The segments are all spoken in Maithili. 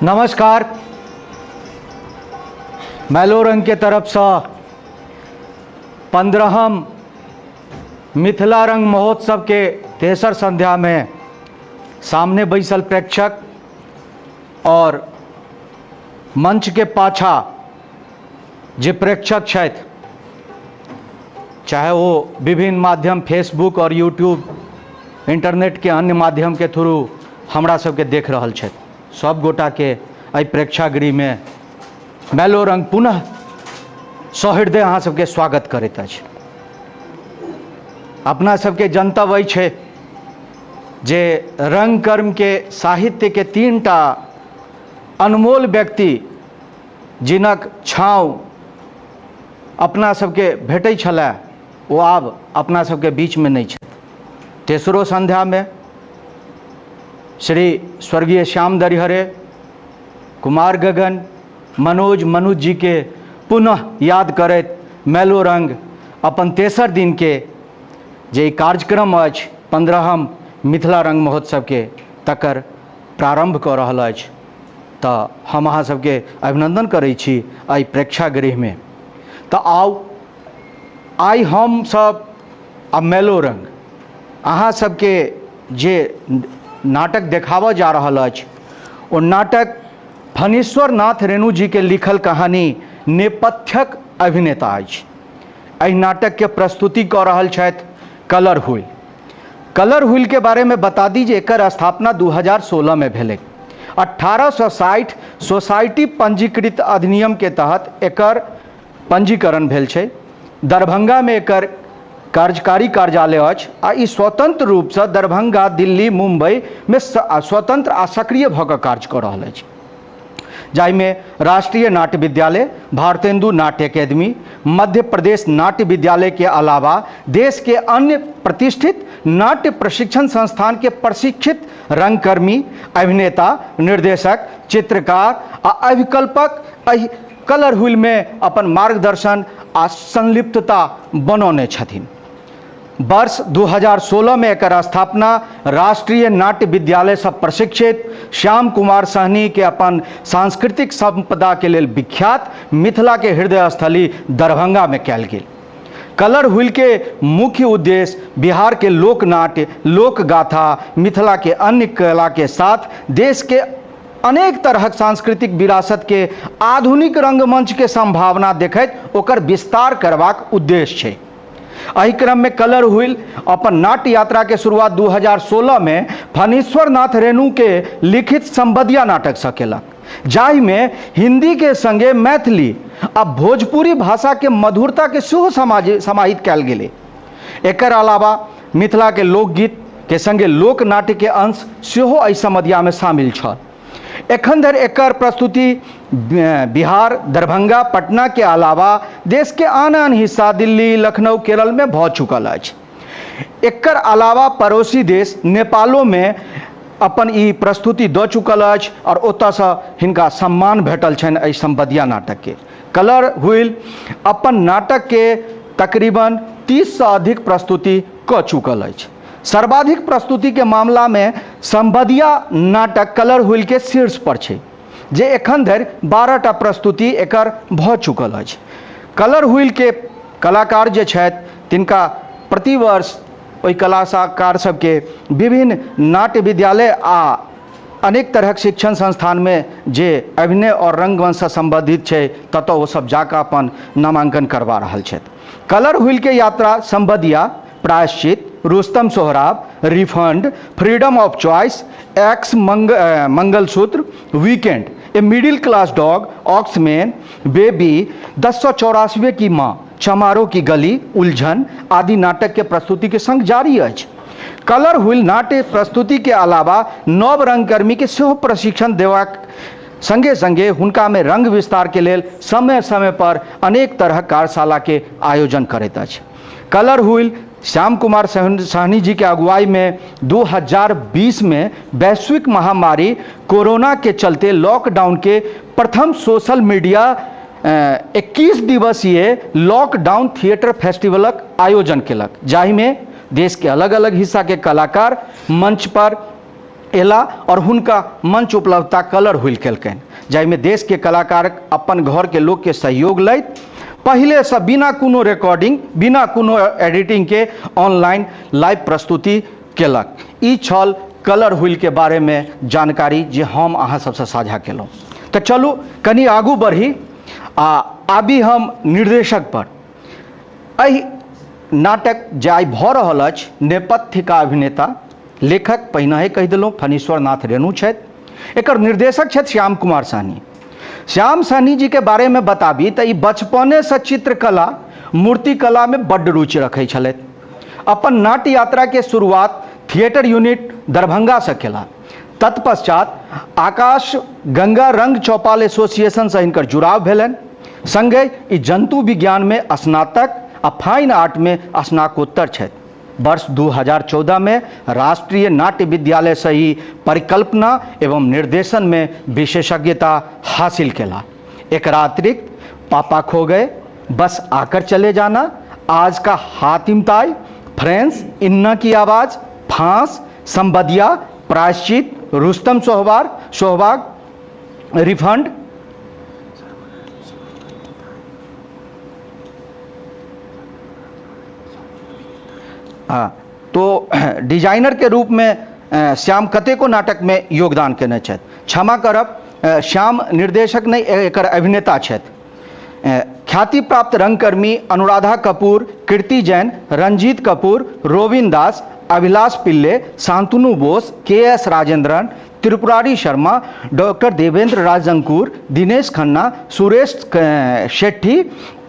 नमस्कार। मैलोरंग के तरफसँ 15हम मिथिला रंग महोत्सव के तेसर संध्या में सामने बैसल प्रेक्षक और मंच के पाछा जे प्रेक्षक छथि, चाहे वो विभिन्न माध्यम फेसबुक और यूट्यूब, इंटरनेट के अन्य माध्यम के थ्रू हमरा सबके देख रहल छथि, सब गोटाके एहि प्रेक्षागृहमे मैलोरंग पुनः सहृदय अहाँ सबके स्वागत करैत अछि। अपना सबके जनतब अछि जे रंगकर्मके साहित्यके 3टा अनमोल व्यक्ति जिनक छाँव अपना सबके भेटै छलै, ओ आब अपना सबके बीचमे नहि छथि। तेसरो संध्यामे श्री स्वर्गीय श्याम दरिहरे, कुमार गगन, मनोज मनुज जी के पुनः याद करैत मैलोरंग अपन तेसर दिनके जे कार्यक्रम अछि 15हम मिथिला रंग महोत्सवके, तकर प्रारंभ कऽ रहल अछि। तऽ हम अहाँ सबके अभिनंदन करै छी एहि प्रेक्षागृहमे। तऽ आउ, आइ हम सब आ मैलोरंग अहाँ सबके जे नाटक देखाबऽ जा रहल अछि, ओ नाटक फणीश्वर नाथ रेणु जी के लिखल कहानी नेपथ्यक अभिनेता अछि। एहि नाटकके प्रस्तुति कऽ रहल छथि कलर हुइल। कलर हुइल के बारे में बता दी जे एकर स्थापना 2016 में भेलै। 1860 सोसाइटी पंजीकृत अधिनियम के तहत एकर पंजीकरण भेल छै। दरभंगा में एकर कार्यकारी कार्यालय अछि आ ई स्वतंत्र रूपसँ दरभंगा, दिल्ली, मुंबई में स्वतंत्र आ सक्रिय भऽ कऽ कार्य कऽ रहल अछि, जाहिमे राष्ट्रीय नाट्य विद्यालय, भारतेंदु नाट्य अकेदमी, मध्य प्रदेश नाट्य विद्यालय के अलावा देश के अन्य प्रतिष्ठित नाट्य प्रशिक्षण संस्थान के प्रशिक्षित रंगकर्मी, अभिनेता, निर्देशक, चित्रकार आ अभिकल्पक एहि कलर हुइल में अपन मार्गदर्शन आ संलिप्तता बनौने छथिन। वर्ष 2016 में एकर स्थापना राष्ट्रीय नाट्य विद्यालय से प्रशिक्षित श्याम कुमार सहनी के अपन सांस्कृतिक संपदा के लेल विख्यात मिथिला के हृदय स्थली दरभंगा में कयल गेल। कलर हुइल के मुख्य उद्देश्य बिहार के लोकनाट्य, लोकगाथा, मिथिला के अन्य कला के साथ देश के अनेक तरहक सांस्कृतिक विरासत के आधुनिक रंगमंच के संभावना देखैत ओकर विस्तार करबाक उद्देश्य छै। एहि क्रम में कलर हुइल अपन नाट्य यात्रा के शुरुआत 2016 में फणीश्वर नाथ रेणु के लिखित संबदिया नाटक से केलक, जाहि में हिंदी के संगे मैथिली आ भोजपुरी भाषा के मधुरता के सेहो समाहित कयल गेलै। एकर अलावा मिथिला के लोकगीत के संगे लोक नाट्य के अंश सेहो एहि समदिया में शामिल छल। एखन धरि एकर प्रस्तुति बिहार, दरभंगा, पटना के अलावा देश के आन आन हिस्सा दिल्ली, लखनऊ, केरल में भऽ चुकल अछि। एकर अलावा पड़ोसी देश नेपालो में अपन ई प्रस्तुति दऽ चुकल अछि और ओतऽसँ हिनका सम्मान भेटल छनि एहि सम्बदिया नाटक के। कलर हुइल अपन नाटक के तकरीबन 30 सँ अधिक प्रस्तुति कऽ चुकल अछि। सर्वाधिक प्रस्तुति के मामला में सम्बदिया नाटक कलर हुइल के शीर्ष पर छै, जे एखन धरि 12टा प्रस्तुति एकर भऽ चुकल अछि। कलर हुइल के कलाकार जे छथि तिनका प्रतिवर्ष ओहि कलाकार सबके विभिन्न नाट्य विद्यालय आ अनेक तरहक शिक्षण संस्थानमे जे अभिनय और रंगमंचसँ सम्बन्धित छै ततऽ ओ सब जाकऽ अपन नामांकन करवा रहल छथि। कलर हुइल के यात्रा Sambadiya, Prayashchit, Rustam Sohrab, refund, freedom of choice, ex Mangalsutra, weekend, a middle class dog, oxman, baby, 1084 की माँ, चमारो की गली, उलझन आदि नाटक के प्रस्तुति के संग जारी अछि। कलर हुइल नाट्य प्रस्तुति के अलावा नव रंगकर्मी के सेहो प्रशिक्षण देबाक संगे संगे हुनका में रंग विस्तार के लेल समय समय पर अनेक तरहक कार्यशाला के आयोजन करैत अछि। कलर हुइल श्याम कुमार सहनी जी के अगुवाई में 2020 में वैश्विक महामारी कोरोना के चलते लॉकडाउन के प्रथम सोशल मीडिया 21 दिवसीय लॉकडाउन थिएटर फेस्टिवलक आयोजन केलक, जाहिमे देश के अलग अलग हिस्सा के कलाकार मंच पर एला आओर हुनका मंच उपलब्धता कलर हुइल केलकनि, जाहिमे देशके कलाकार अपन घरके लोकके सहयोग लैत पहिलेसँ बिना कोनो रिकॉर्डिंग, बिना कोनो एडिटिंगके ऑनलाइन लाइव प्रस्तुति केलक। ई छल कलर हुइलके बारेमे जानकारी जे हम अहाँ सबसँ साझा केलहुँ। तऽ चलू कनि आगू बढ़ी आ आबी हम निर्देशक पर। एहि नाटक जे आइ भऽ रहल अछि नेपथ्य का अभिनेता, लेखक पहिनहे कहि देलहुँ फणीश्वर नाथ रेणु छथि, एकर निर्देशक छथि श्याम कुमार सहनी। श्याम सहनी जी के बारे में बताबी तऽ ई बचपनेसँ चित्रकला, मूर्तिकलामे बड्ड रुचि रखै छलथि। अपन नाट्य यात्रा के शुरुआत थिएटर यूनिट दरभंगासँ केला। तत्पश्चात आकाश गंगा रंग चौपाल एसोसिएशनसँ हिनकर जुड़ाव भेलनि। संगहि ई जन्तु विज्ञानमे स्नातक आ फाइन आर्टमे स्नाकोत्तर छथि। वर्ष 2014 में राष्ट्रीय नाट्य विद्यालय से ही परिकल्पना एवं निर्देशन में विशेषज्ञता हासिल केला। एकरा अतिरिक्त पापा खो गए, बस आकर चले जाना, आज का हातिम ताई, फ्रेंस, इन्ना की आवाज़, फांस, संबदिया, प्रायश्चित, रुस्तम सोहबार, सोहबाग, रिफंड, हाँ, तो डिजाइनर के रूप में श्याम कतेको नाटक में योगदान केने छथि। क्षमा करब, श्याम निर्देशक नहीं, एकर अभिनेता छथि। ख्याति प्राप्त रंगकर्मी अनुराधा कपूर, कीर्ति जैन, रंजीत कपूर, रोबिन दास, अभिलाष पिल्ले, शांतनु बोस, के एस राजेंद्रन, त्रिपुरारी शर्मा, डॉक्टर देवेंद्र राजंकुर, दिनेश खन्ना, सुरेश शेट्टी,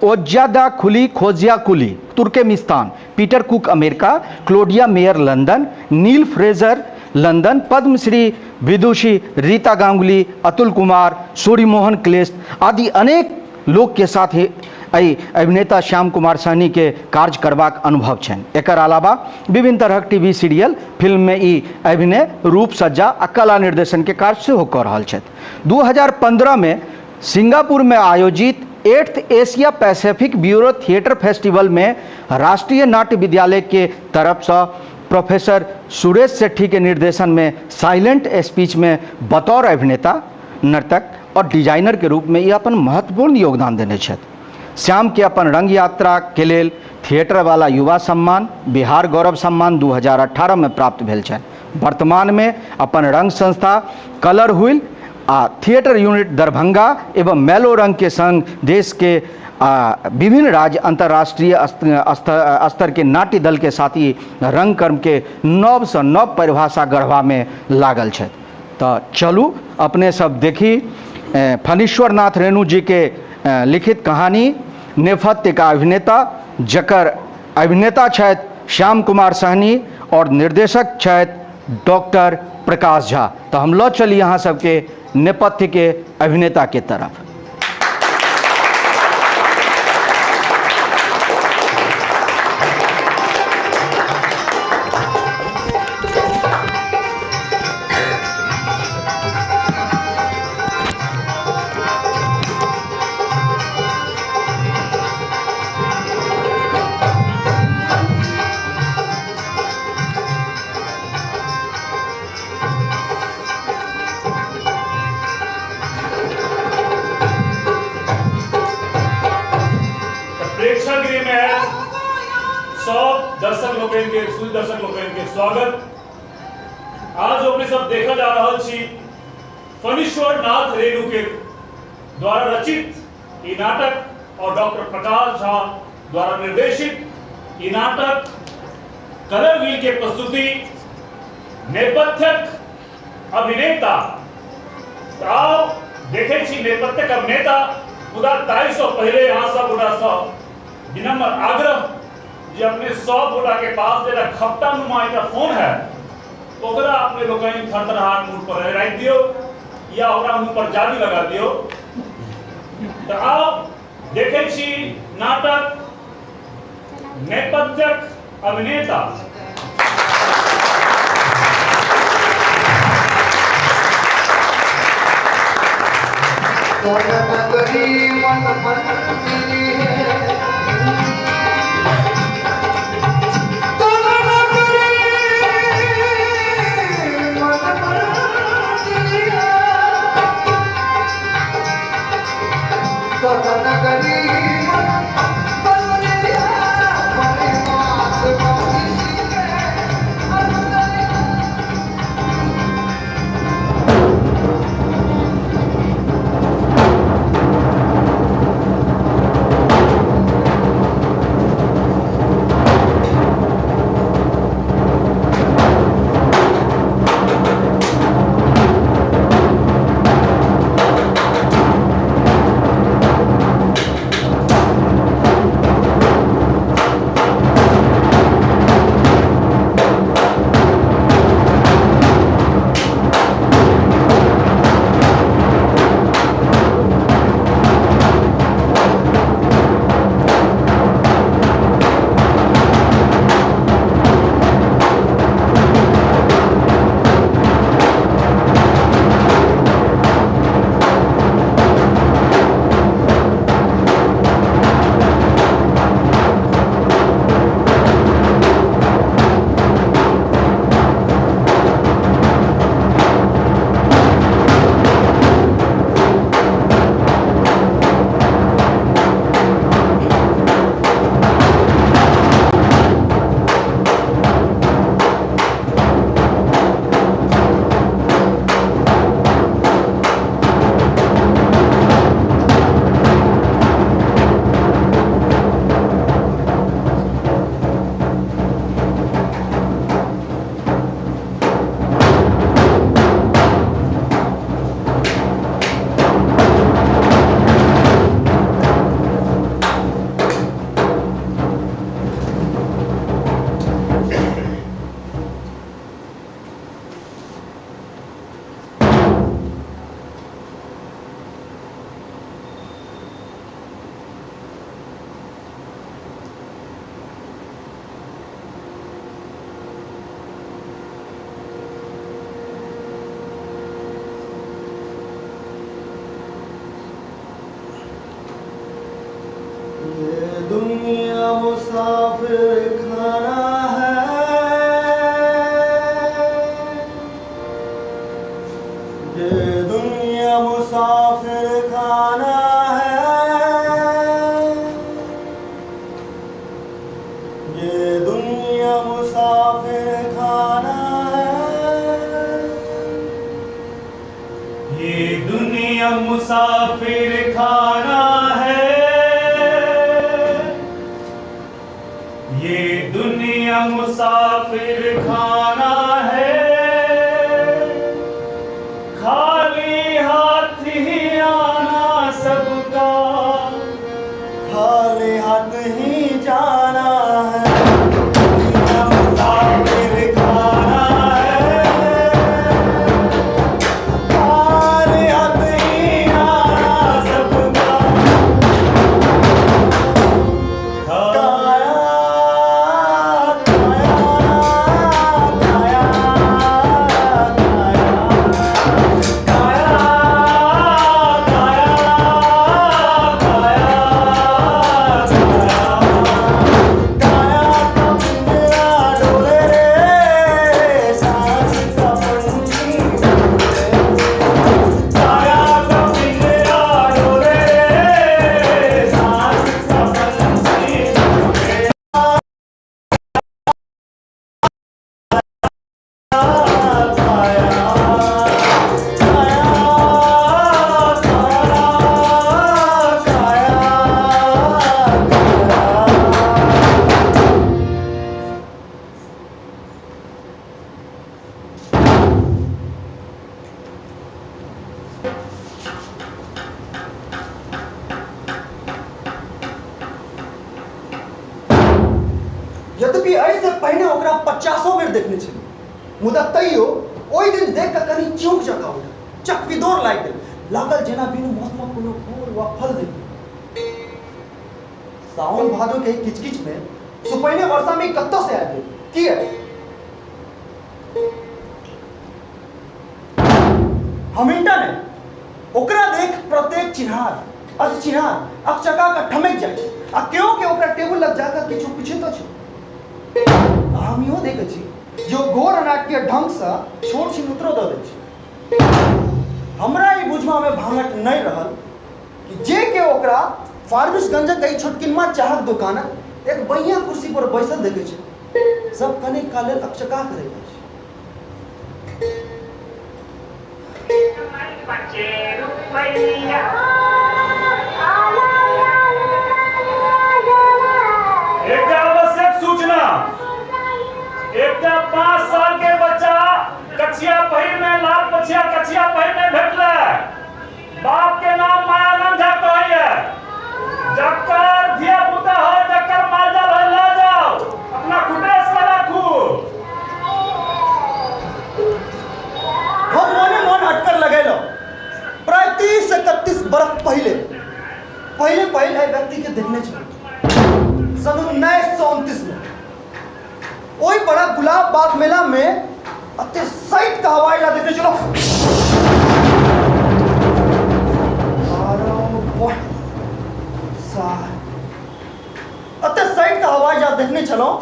ओज्यादा खुली खोजिया कुली Turkmenistan, Peter Cook America, Claudia Mayer London, Neil Fraser London, Padmashri विदुषी रीता गांगुली, अतुल कुमार, सूर्यमोहन क्लेश आदि अनेक लोक के साथ ही एहि अभिनेता श्याम कुमार सहनी के कार्य करबाक अनुभव छनि। एकर अलावा विभिन्न तरहक टीवी सीरियल, फिल्म में ई अभिनय, रूप सज्जा आ कला निर्देशन के कार्य सेहो कऽ रहल छथि। 2015 में सिंगापुर में आयोजित 8th Asia Pacific bureau theatre festival में राष्ट्रीय नाट्य विद्यालय के तरफसँ प्रोफेसर सुरेश सेठी के निर्देशन में साइलेंट स्पीच में बतौर अभिनेता, नर्तक और डिजाइनर के रूप में ई अपन महत्वपूर्ण योगदान देने छथि। श्याम के अपन रंग यात्रा के लेल थिएटर वाला युवा सम्मान, बिहार गौरव सम्मान 2018 में प्राप्त भेल छनि। वर्तमान में अपन रंग संस्था कलर हुइल आ थिएटर यूनिट दरभंगा एवं मेलो रंग के संग देश के विभिन्न राज्य अंतर्राष्ट्रीय स्तर के नाट्य दल के साथ ही रंगकर्म के नव से नव परिभाषा गढ़बा में लागल छथि। तऽ चलू अपने सब देखी फणीश्वर नाथ रेणु जी के लिखित कहानी नेपथ्य का अभिनेता, जकर अभिनेता छथि श्याम कुमार सहनी और निर्देशक छथि डॉक्टर प्रकाश झा। तऽ हम लऽ चली अहाँ सबके नेपथ्य के अभिनेता के तरफ। प्रेक्षागृह में आयल सब दर्शक लोकनि के, सुधी दर्शक लोकनि के स्वागत। आज अपने सब देखल जा रहल छी फणीश्वर नाथ रेणु के द्वारा रचित ई नाटक और डॉक्टर प्रकाश झा द्वारा निर्देशित ई नाटक कलर व्हील के प्रस्तुति नेपथ्यक अभिनेता। आउ देखे छी नेपथ्यक अभिनेता, मुदा ताहि सँ पहिले अहाँ सब गोटा सँ विनम्र आग्रह जे अपने सब गोटा के पास जेटा खपटा नुमा एकटा फोन है ओकरा अपने लोकनि थरथराहट मुँह पर राखि दियौ या ओकरा मुँह पर जाली लगा दियौ। तऽ आउ देखे छी नाटक नेपथ्यक अभिनेता। दुनिया मुसाफिर खाना है। ये दुनिया मुसाफिर खाना है। ये दुनिया मुसाफिर खाना है। ये दुनिया मुसाफिर खाना है। ये दुनिया मुसाफिर खाना है। खाली हाथ ही आना सबका, खाली हाथ ही जाना है। दुनिया मुसाफिर खाना है। खाली हाथ ही आना सबका। काया काया काया काया काया काया काया का पिंजरा डोले रे, सांस का पंछी डोले। काया का पिंजरा डोले रे, सांस का पंछी डोले। काया काया काया काया। यद्यपि एहिसँ पहिने ओकरा पचासो बेर देखने छलियै, मुदा तैयो ओहि दिन देख कऽ कनि चौंक जकाँ उठल, चकविदोर लागि गेल। लागल जेना बिनु मौसमक कोनो फूल वा फल देखी। साओन भादो के किचकिच में सुपहिने वर्षा में कतऽ से आबि गेल? किए हम इनटा नहि, ओकरा देख प्रत्येक चिन्हार अधचिन्हार अकचका कऽ ठमकि जाइ छै आ केओ केओ ओकरा टेबुल लग जाकऽ किछु पुछितो छै। आ हम इहो देखै छी जे ओ घोर अनाट्य ढङ्गसँ छोट छिन उत्तरो दऽ दै छै। हमरा ई बुझबामे भाङठ नहि रहल कि जे केओ ओकरा फारबिसगंजक एहि छोटकिनमा चाहक दोकानक एक बढ़िआँ कुर्सी पर बैसल देखै छै, सब कनेक काल लेल अकचका कऽ रहि जाइ छै। एकटा आवश्यक सूचना। एकटा 5 साल के बच्चा कछिया पहिर में, लाल पछिया कछिया पहिर में भेटले। बाप के नाम मायानंद झा कहैया। जकर धिया पुता है, जकर मालजाल है, लऽ जाओ, अपना खुटेस के राखू। हम मोने मोन अटकर लगेलहुँ। प्राय 30 31 बरख पहिले पहिले पहिल एहि व्यक्तिके देखने छलहुँ, सन 1929 में ओहि बड़ा गुलाब बाग मेला में अते सैत का हवाई अड्डा देखने छलहुँ। अते सैत का हवाई जहाज देखने छलहुँ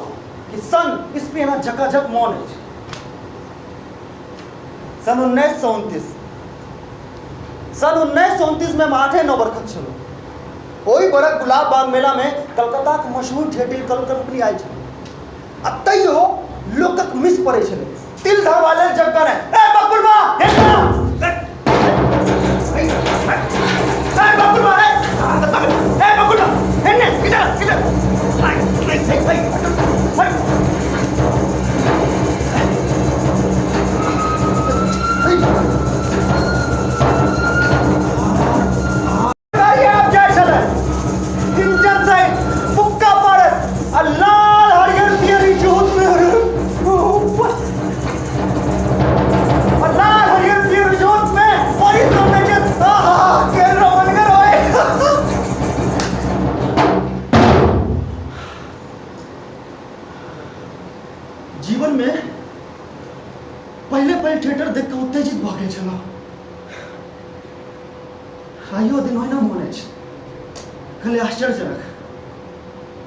कि सन इसपे एना झकाझक मोन अछि। सन 1929, सन 1929 में हम 8-9 बरखक छलहुँ। ओहि बरख गुलाब बाग मेलामे कलकत्ताक मशहूर थिएटर कंपनी आयल छल आ तैयो लोकक मिस पड़ै छलै तिल धरवा लेल जगह नहि। ए बकुलबा, हे ना, ए बकुलबा, ए ए बकुलबा, हे ने, इधर इधर, हे हे हे। गाड़ी आबि जाइ छलै, इंजन से पुक्का पाड़त आ लाल हरियर पियर जोत में, आ लाल हरियर पियर जोत में परी सामने के आहा केल रमनगर होए। जीवन में पहिले पहिल थिएटर देख कऽ उत्तेजित भऽ गेल छलहुँ। आइयो दिन ओहिना मोन अछि, खाली आश्चर्यजनक।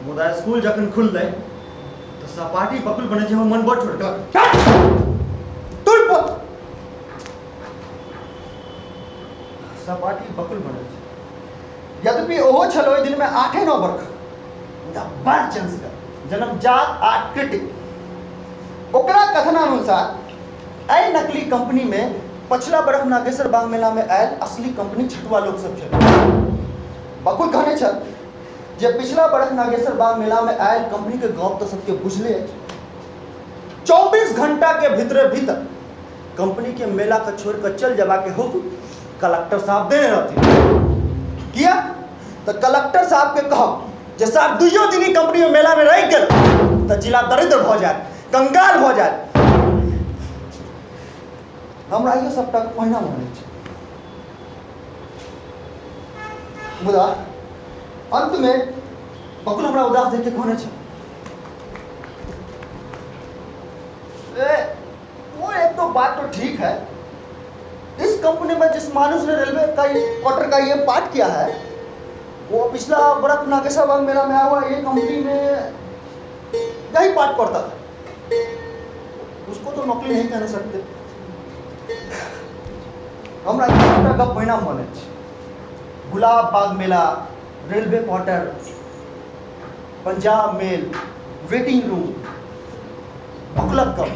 मुदा स्कूल जखन खुललै तऽ सहपाठी बकुल बनै छै, हमर मन बड़ छोट। तुर सहपाठी बकुल बनै छै। यद्यपि ओहो छल ओहि दिनमे 8-9 बरख, मुदा बड़ चंसगर, जन्मजात आ क्रिटिक। ओकरा कथनानुसार एहि नकली कंपनीमे पछिला बरख नागेश्वर बाग मेलामे आयल असली कंपनी छटुआ लोक सब छल। बकुल कहने छल जे पिछला बरख नागेश्वर बाग मेलामे आयल कंपनीके गप तऽ सबके बुझले अछि। 24 घंटाके भीतरे भीतर कंपनीके मेलाके छोड़ि कऽ चलि जेबाके हुक्म कलेक्टर साहब देने रहथिन। किया तऽ कलेक्टर साहबके कहब जे साहब दुइयो दिन ई कंपनीमे मेलामे रहि गेल तऽ जिला दरिद्र भऽ जायत, कंगाल भऽ जायत। हमरा इहो सबटा ओहिना मोन अछि। मुदा अंतमे बकुल हमरा उदास देख के कहने छल, ए, वो एक तो बात तो ठीक है, इस कंपनी में जिस मानुष ने रेलवे का ये क्वार्टर का ये पार्ट किया है, वो पिछला बरख नागेश्वर बाग मेला में आया हुआ ये कंपनी में यही पार्ट करता था, उसको तो नौकरी नहीं कह सकते। हमरा सबटा गप ओहिना मन अछि। गुलाब बाग मेला, railway quarter, Punjab mail, waiting room, बकुलक गप।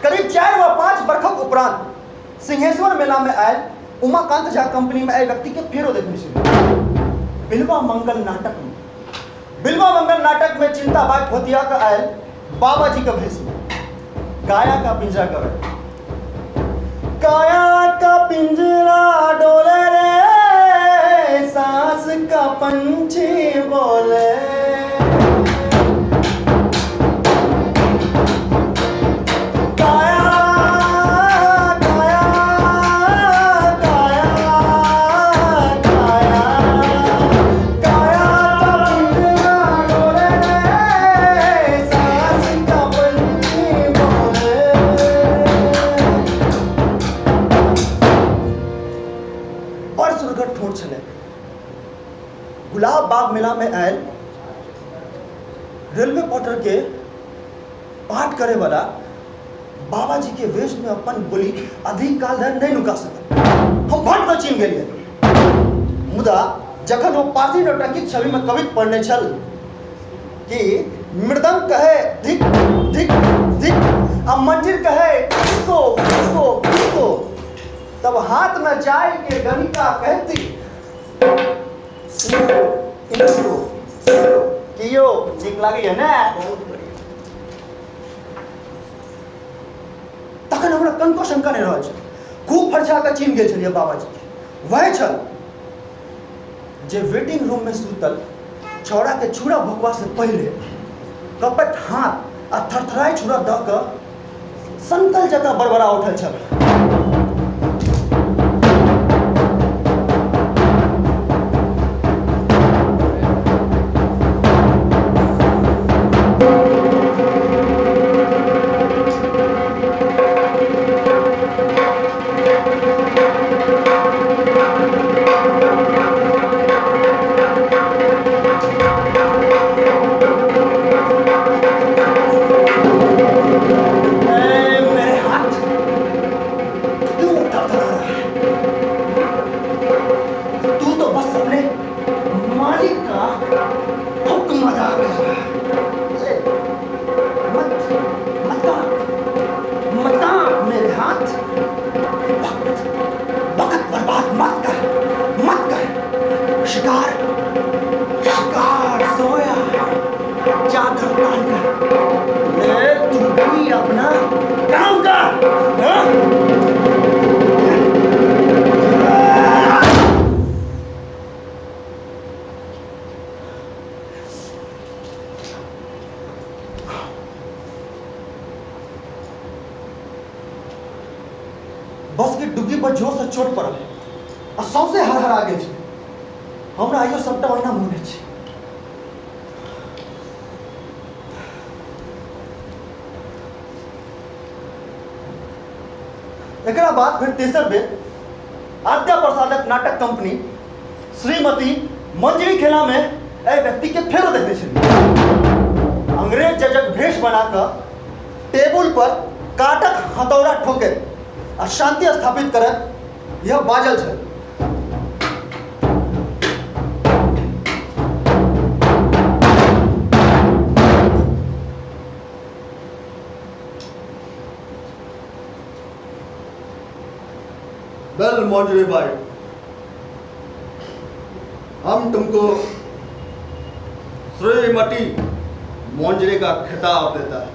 करीब 4 वा 5 बरखक उपरांत सिंहेश्वर मेला में आयल उमाकांत झा कंपनी में एहि व्यक्ति के फेरो देखने छलियै। बिलवा मंगल नाटक में, बिलवा मंगल नाटक में चिंता बाग भोतिया का आयल बाबा जी का भेष में काया का पिंजरा गवे, काया का पिंजरा डोले रे, सांस का पंछी बोले। काया काया काया काया काया का पिंजरा डोले रे, सांस का पंछी बोले। बड़ सुरगर ठोर छलै। गुलाब बाग मेला में आयल रेलवे क्वार्टर के पाठ करे वाला बाबा जी के वेश में अपन बोली अधिक काल धरि नहीं नुका सकल। हम भट में चिन्ह गेलियै। मुदा जखन ओ पारसी नौटंकीक छवि में कवित पढ़ने छल कि मृदंग कहे धिक धिक धिक आ मंजिर कहे इसको इसको इसको, तब हाथ में जाय के गणिका कहती इनको इनको कियो नीक लागैया ने? बहुत बढ़िया। तखन हमरा कनको शंका नहि रहल छल। खूब फरछा कऽ चिन्ह गेल छलियै बाबाजी। वएह छल जे वेटिंग रूम में सुतल छौड़ा के छुरा भोकवा से पहले कपट हाथ आ थरथराई छुरा दऽ कऽ सनकल जकाँ बड़बड़ा उठल छल। ए, मेरे हाथ क्यों थरथरा रहा है? तू तो बस अपने मालिक का हुक्म अदा कर रहा है। ए, मत मत कांप, मत कांप मेरे हाथ। वक्त वक्त बर्बाद मत कर, मत कर। शिकार शिकार सोया है चादर तान कर। ले तू भी अपना काम कर, हाँ? बस के डुग्गी पर जोर से चोट पड़ल आ सौंसे हरहरा गेल छै। हमरा आइयो सबटा ओहिना मोन अछि। एकरा बाद फिर तेसर बेर आद्या प्रसादक नाटक कंपनी श्रीमती मंजरी खेलामे एहि व्यक्तिके फेरो देखने छलियै। अंग्रेज जजक भेष बना कऽ टेबुल पर काटक हथौड़ा ठोकैत आ शांति स्थापित करैत यह बाजल छल। वेल मौजरी भाई, हम तुमको श्रीमती मोंजरे का खिताब देता है।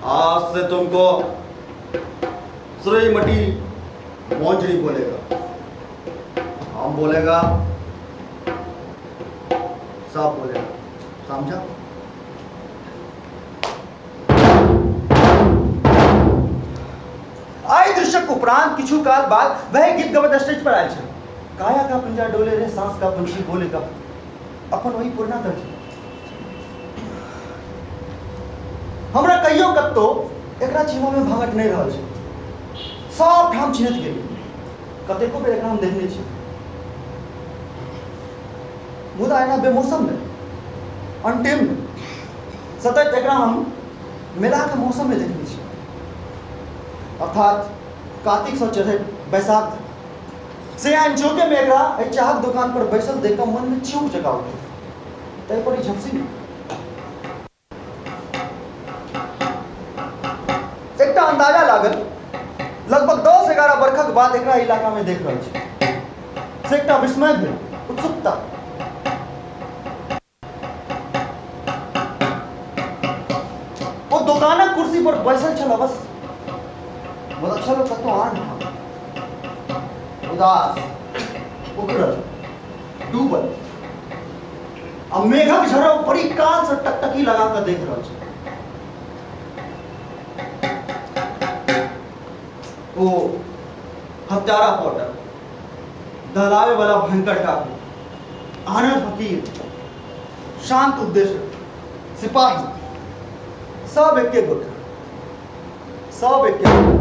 आज से तुमको श्रीमती मोंजरी बोलेगा, हम बोलेगा, सब बोलेगा, समझा? एहि दृश्यक उपरांत किछु काल बाद वह गीत गबैत स्टेज पर आयल छल। काया का पंजा डोले रे, सांस का पंछी बोले का, अपन वही पुरना तर्ज। हमरा कहियो कतौ एकरा चिन्हबा में भागट नहीं रहल छै। सब ठाम चिन्हैत गेली, कतेको बेर एकरा हम देखने छी, मुदा एना बेमौसम में, अनटेम में, सतत एकरा हम मेलाके मौसममे देखने छी, अर्थात कातिकसँ चढ़ैत बैसाख धरि। से अनचोकेमे एकरा एहि चाहक दोकान पर बैसल देख कऽ मनमे चिहुक जकाँ उठल, ताहि पर ई झपसी नहि। एकटा अंदाजा लागल, लगभग 10-11 बरखक बाद एकरा इलाकामे देख रहल छी, से एकटा विस्मय भेल, उत्सुकता। ओ दोकानक कुर्सी पर बैसल छल अवश्य, मुदा छल ओ कतौ आन ठाम, उदास, उखड़ल, डूबल, आ मेघक झरब बड़ी काल से टकटकी लगा कऽ देख रहल छल। ओ हत्यारा पोटर, दहलावे वाला भयंकर डाकू, आनंद फकीर, शांत उपदेशक, सिपाही, सब एके गोटा, सब एके गोटा।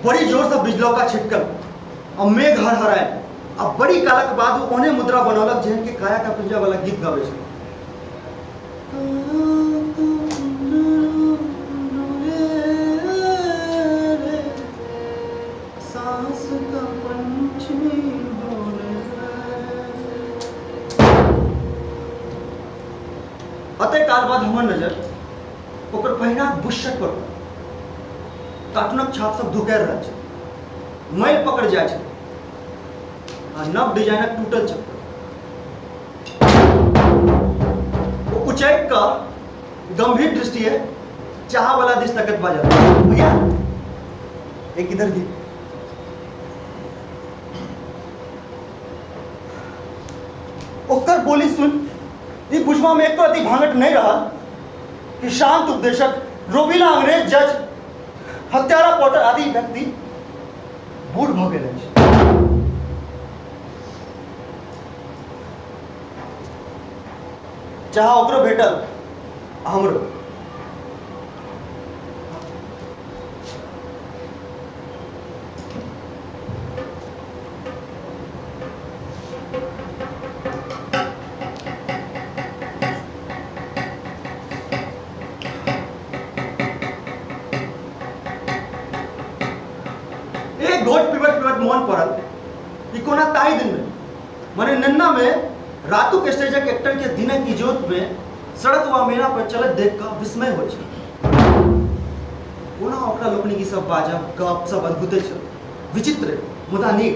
बड़ी जोर से बिजलौका छिटकल आ मेघ हरहरायल आ बड़ी कालक बाद ओ ओहने मुद्रा बनौलक जेहन कि काया का पिंजरा वाला गीत गबै छल। सांस का पंछी बोले। अते काल बाद हमर नजर ओकर पहिना बुशर्ट पर पड़ल। कार्टूनक छाप सब धुकरि रहल छै, मैल पकड़ जाइ छै आ नव डिजाइनक टूटल चप्पल। ओ उचैक कऽ गंभीर दृष्टिए चाह वाला दिस तकैत बाजल, भैया एक इधर दी। ओकर बोली सुन ई बुझबा में एको अति भांगट नहीं रहल कि शांत उपदेशक, रोबीला अंग्रेज जज, हत्यारा पोटर आदि व्यक्ति बूढ़ भऽ गेल अछि। चाह ओकरो भेटल आ हमरो। एक घोट पीबत पीबत मोन पड़ल कि कोना ताहि दिन में मने नेन्ना में रातुक स्टेजक एक्टर के दिनक इजोत में सड़क वा मेला पर चलत देख कऽ विस्मय होइ छै। ओना ओकरा लोकनिक ई सब बाजब गप सब अद्भुते छल, विचित्र मुदा नीक।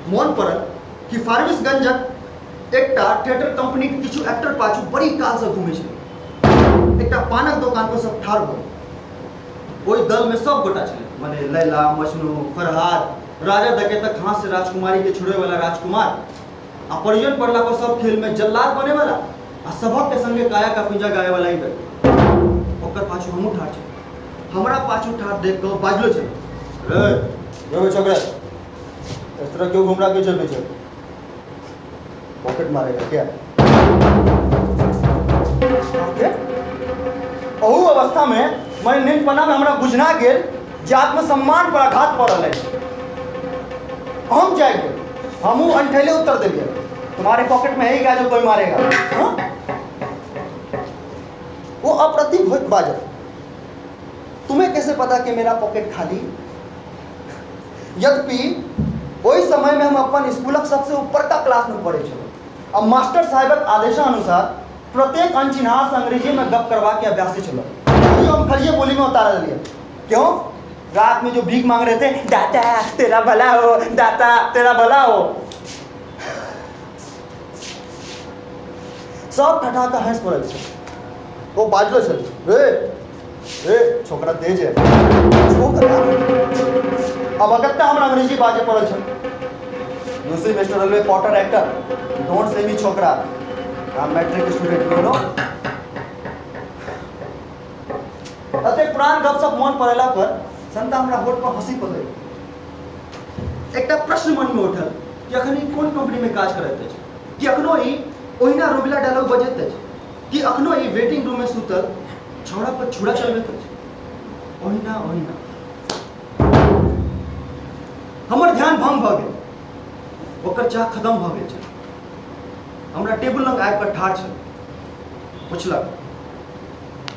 मोन पड़ल कि फारबिसगंजक एकटा थिएटर कंपनीक किछु एक्टर पाछू बड़ी कालसँ घुमै छलै। एकटा पानक दोकान पर सब ठाढ़ भऽ गेल। ओहि दलमे सब गोटा छलै, मने लैला, मजनू, फरहाद, राजा डकैतक हाथ से राजकुमारी के छुड़ै वाला राजकुमार आ परिजन पड़ला पर सब खेल में जल्लाद बने वाला आ सबक के संगे काया का पिंजा गाए वाला ही व्यक्ति। ओकर पाछू हमहूँ ठाढ़ छी। हमरा पाछू ठाढ़ देख कऽ बाजलो छलै, रे रे छोकरा, इस तरह क्यों घूम रहा पीछे पीछे, पॉकेट मारेगा क्या? पॉकेट? अहू अवस्था में मैं नेनपना में हमरा बुझना गेल जे आत्मसम्मान पर आघात पड़ल अछि। हम जागि गेल, हमहूँ अनठैले उत्तर देलियै, तुम्हारे पॉकेट में है ही क्या जो कोई मारेगा? हाँ? वो अप्रतिभ होइत बाजल, तुम्हें कैसे पता कि मेरा पॉकेट खाली? यद्यपि ओहि समय में हम अपन स्कूलक सबसे ऊपरका क्लास में पढ़ै छलहुँ आ मास्टर साहेबक आदेशानुसार प्रत्येक अनचिन्हार से अंग्रेजी में गप करबाक अभ्यासी छलहुँ, तैयो हम खड़िए बोली में उतारा देलियै, क्यों रात में जो भीख मांग रहे थे, दाता तेरा भला हो, दाता तेरा भला हो। सब ठठा कऽ हँसि पड़ल छै। ओ बाजलो छल, रे रे छोकरा तेज है छोकरा। अब अगत्ता हमरा अंग्रेजी बाजे पड़ल छल। You see mister railway Potter actor, don't say me छोकरा, I am matric student, you know. एतेक पुरान गपशप मोन पड़ेला पर संता हमरा होठ पर हंसी पकड़ि गेल। एकटा प्रश्न मन में उठल कि अखन ई कोन कंपनी में काज करैत अछि? कि अखनो ई ओहिना रोबिला डायलॉग बजैत अछि? कि अखनो ई वेटिंग रूम में सुतल छौड़ा पर छुरा चलबैत अछि? ओहिना ओहिना। हमर ध्यान भंग भऽ गेल। ओकर चाह खत्म भऽ गेल छल। हमरा टेबुल लग आबि कऽ ठाढ़ छल। पुछलक,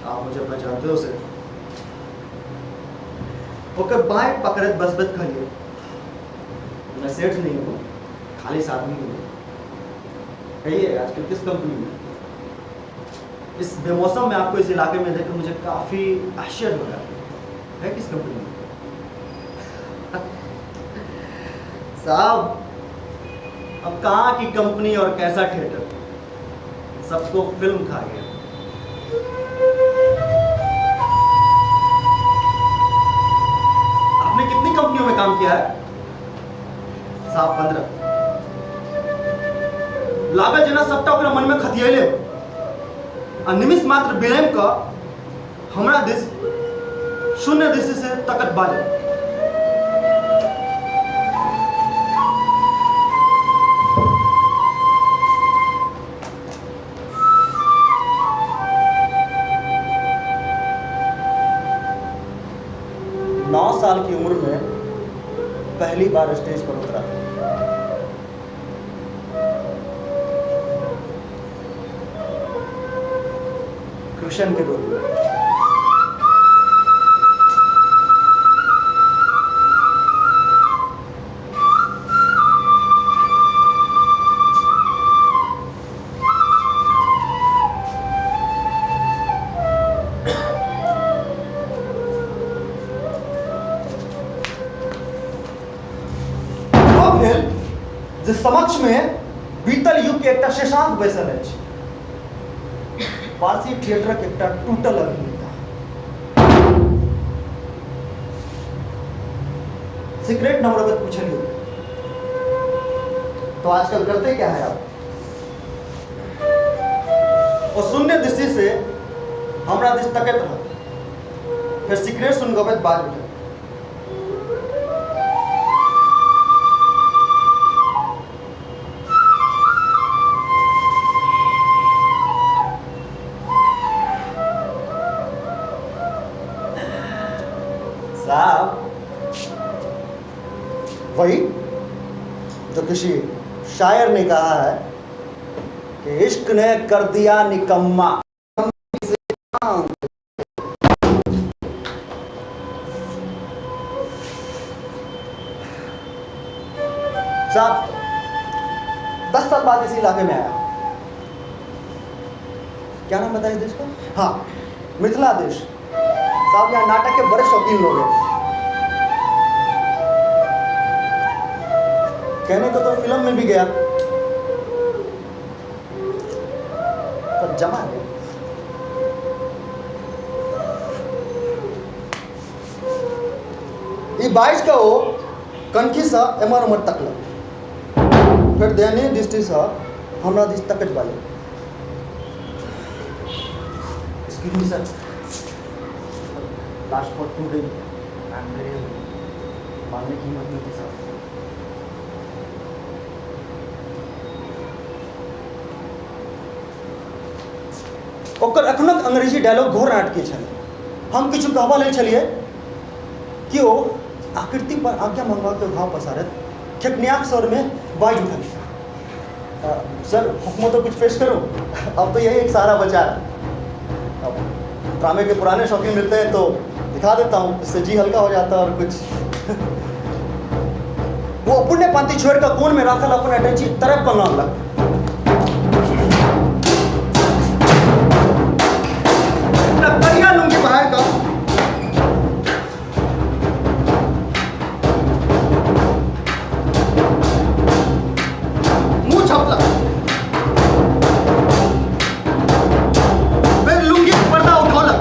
आप मुझे पहचानते हो सर? ओकर बाँहि पकड़ैत बसबैत कहलियै, मैं सेठ नहीं हूँ, खाली आदमी हूँ। कहिए आजकल किस कंपनी में? इस बेमौसम में आपको इस इलाके में देखकर मुझे काफ़ी आश्चर्य हो रहा है। किस कंपनी में साहब? अब कहाँ की कंपनी और कैसा थिएटर, सबको फिल्म खा गया। आपने कितनी कंपनियों में काम किया है साहब? 15। लागल जेना सबटा ओकरा मनमे खतियले हो आ निमिष मात्र विलम्ब कऽ हमरा दिस शून्य दृष्टि से तकत बाजल, 9 साल की उम्र में पहली बार स्टेज पर उतरा। कृष्ण के रूप में। भऽ गेल जे समक्षमे बीतल युगके एकटा शशांक बैसल अछि, पारसी थिएटरक एकटा टूटल अभिनेता। सिगरेट नंबर पूछलिए, तो आजकल करते क्या है आप? ओ शून्य दृष्टि से हमरा दिस तकैत रहल, फेर सिगरेट सुनगबैत बाजि उठल, साहब वही जो किसी शायर ने कहा है कि इश्क ने कर दिया निकम्मा। साहब 10 साल बाद इस इलाके में आया। क्या नाम बताया देश का? हाँ, मिथिला देश। साहब, यहाँ नाटक के बड़े शौकीन लोग हैं। कहने को तो फिल्म में भी गया, पर जमा नहीं। ई बाजि कऽ ओ कनखीसँ एम्हर ओम्हर तकलक, फेर दयनीय दृष्टिसँ हमरा दिस तकैत बाजल, "Excuse me, sir. Last for 2 days I am very मारने की हिम्मत नहीं थी सर।" ओकर एखनक अंग्रेजी डायलॉग घोर नाटकीय छल। हम किछु कहबा लेल छलियै कि ओ आकृति पर आज्ञा मंगबाक भाव पसारैत खेकनियाक स्वरमे बाजि उठल, "सर, हुक्म तो कुछ पेश करो। अब तो यही एक सहारा बचा है। अब ड्रामे के पुराने शौकीन मिलते हैं तो दिखा देता हूँ, इससे जी हल्का हो जाता है और कुछ।" वो पुण्य पांति छोड़ कऽ कोन में राखल अपन अटैची तरफ कऽ लानलक। एकटा करिया लुंगी बहार कऽ मुंह छपलक, फेर लुंगी के पर्दा उठौलक।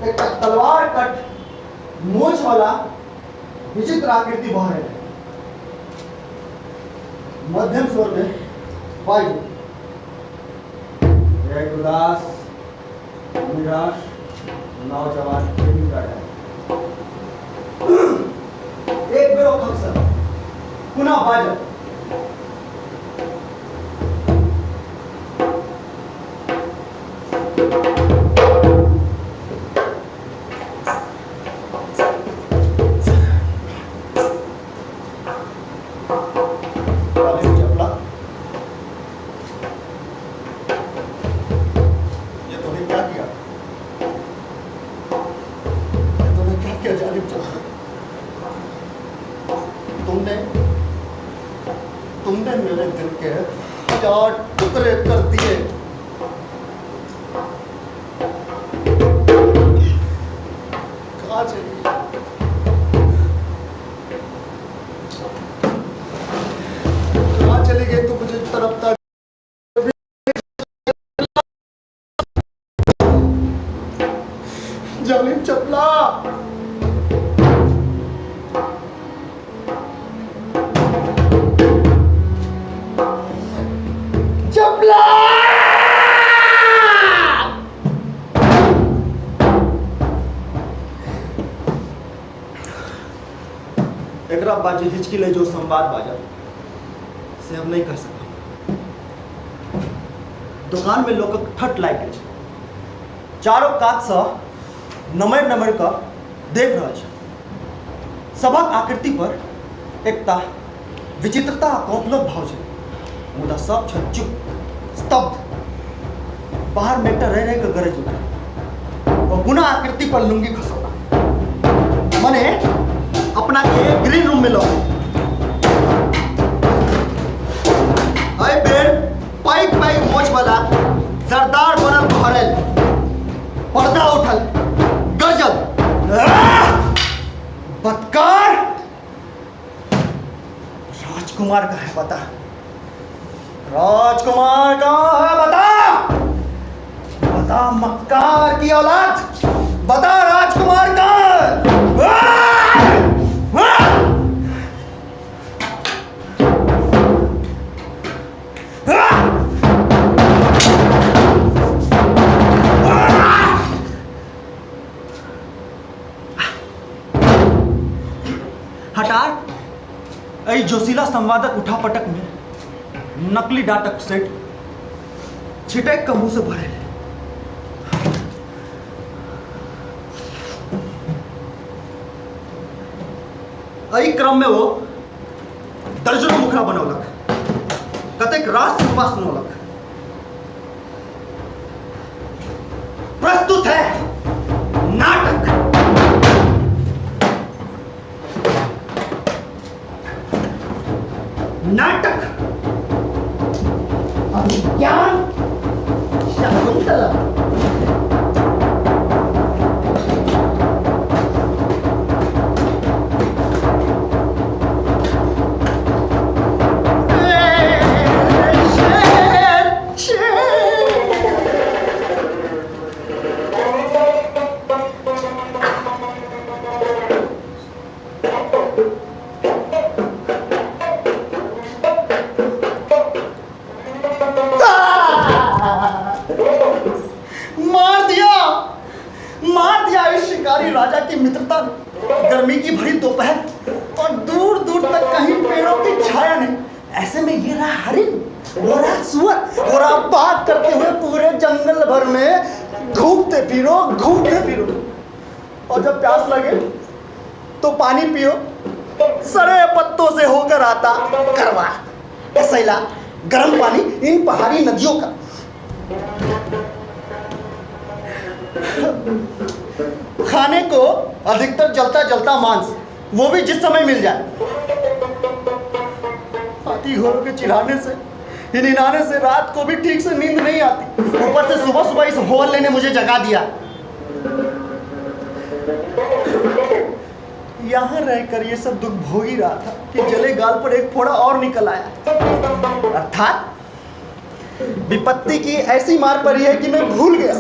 एकटा तलवार कट मोछ वाला विचित्र आकृति बहरेलै। मध्यम स्वर में बाजि, "एक उदास निराश नौजवान प्रेमी का है।" एक बेर ओ खखसल, पुनः बाजल, "चपला, ये तूने क्या किया? ये तूने क्या किया जालिम चपला? तुमने तुमने मेरे दिल के हजार टुकड़े कर दिए। कहाँ चली गई? कहाँ चली गई तू मुझे तड़पता जालिम चपला?" चपला! एकरा बाद जे हिचकी ले जो संवाद बाजल से हम नहि कह सकब। दोकानमे लोकक ठट लागि गेल छै। चारो कातसँ नमरि नमरि कऽ देख रहल छै। सभक आकृति पर एकटा विचित्रता आ कौतूहलक भाव छै, मुदा सब छल चुप, स्तब्ध। बाहरमे एकटा रहि रहि कऽ गरजि उठल। ओ पुनः आकृति पर लुंगी खसौला, मने अपना के ग्रीन रूम में लऽ गेल। एहि बेर पैघ पैघ मोछ वाला सरदार बनल बहरल। पर्दा उठल, गरजल, "आह! बदकार, राजकुमार कहाँ है बता? राजकुमार कहाँ है बता? बता मक्कार की औलाद, बता राजकुमार कहाँ है? आह! आह! आह!" हटार एहि जोशीला संवादक उठापटक में नकली डाटक सेट छिटक कऽ मुँह से भरल। एहि क्रम में ओ दर्जनों मुखड़ा बनौलक, कतेक रास सुनबा सुनौलक। प्रस्तुत है नाटक। शकुंतला। शेर, शेर। मार दिया, मार दिया इस शिकारी राजा की मित्रता ने। गर्मी की भरी दोपहर और दूर दूर तक कहीं पेड़ों की छाया नहीं। ऐसे में ये रहा हरिण, वो रहा सुअर, वो रहा बात करते हुए पूरे जंगल भर में घूमते फिरो, घूमते फिरो। और जब प्यास लगे तो पानी पियो, सड़े पत्तों से होकर आता करवा कसैला गर्म पानी इन पहाड़ी नदियों का। खाने को अधिकतर जलता जलता मांस, वो भी जिस समय मिल जाए। हाथी घोड़ों के चिल्लाने से, हिनहिनाने से रात को भी ठीक से नींद नहीं आती। ऊपर से सुबह सुबह इस होल ने मुझे जगा दिया। यहाँ रहकर ये सब दुख भोग ही रहा था कि जले गाल पर एक फोड़ा और निकल आया। अर्थात विपत्ति की ऐसी मार पड़ी है कि मैं भूल गया।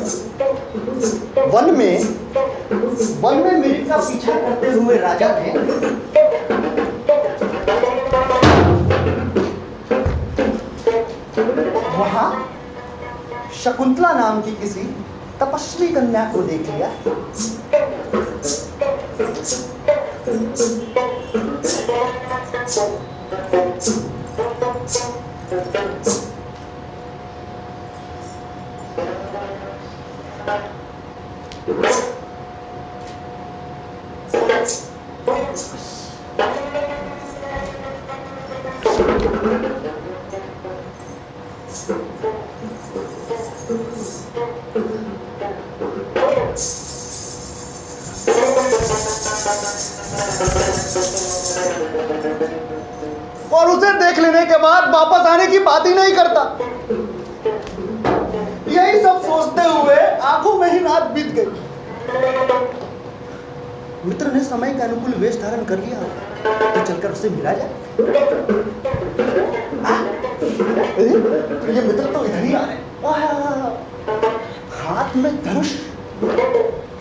वन में मृग का पीछा करते हुए राजा थे। वहां शकुंतला नाम की किसी तपस्वी कन्या को देख लिया। और उसे देख लेने के बाद वापस आने की बात ही नहीं करता। यही सब सोचते हुए आंखों में ही रात बीत गई। मित्र ने समय के अनुकूल वेश धारण कर लिया तो चलकर उसे मिला जाए। ये मित्र तो इधर ही आ रहे हैं। हाथ में धनुष,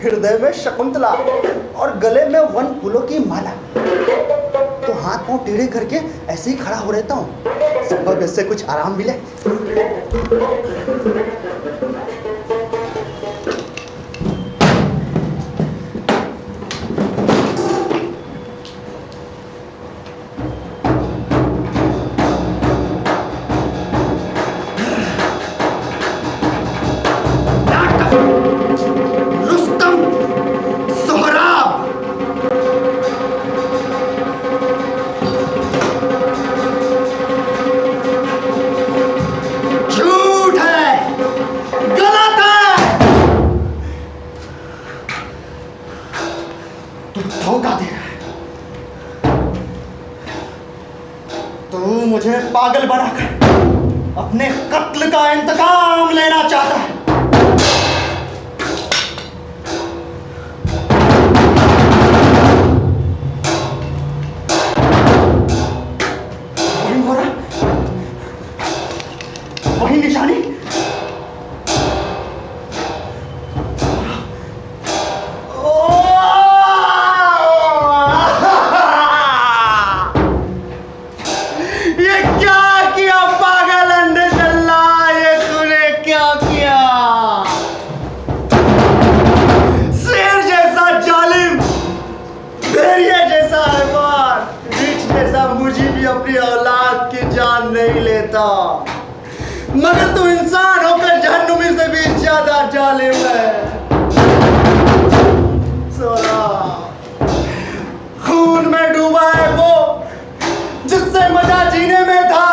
हृदय में शकुंतला और गले में वन फूलों की माला। तो हाथ पांव टेढ़े करके ऐसे ही खड़ा हो रहता हूँ, संभव इससे कुछ आराम मिले। रुस्तम, सोहराब, झूठ है, गलत है, तू धोखा दे रहा है। तू मुझे पागल बनाकर अपने कत्ल का इंतकाम लेना चाहता है। वही मोहरा, वही निशानी। ये क्या किया पागल अंधे चल्ला, ये तूने क्या किया? शेर जैसा जालिम, भेड़िए जैसा हैवान, रीछ जैसा मुझे भी अपनी औलाद की जान नहीं लेता, मगर तू इंसान होकर जहन्नुमी से भी ज्यादा जालिम है। सोना खून में डूबा है वो जिससे मजा जीने में था।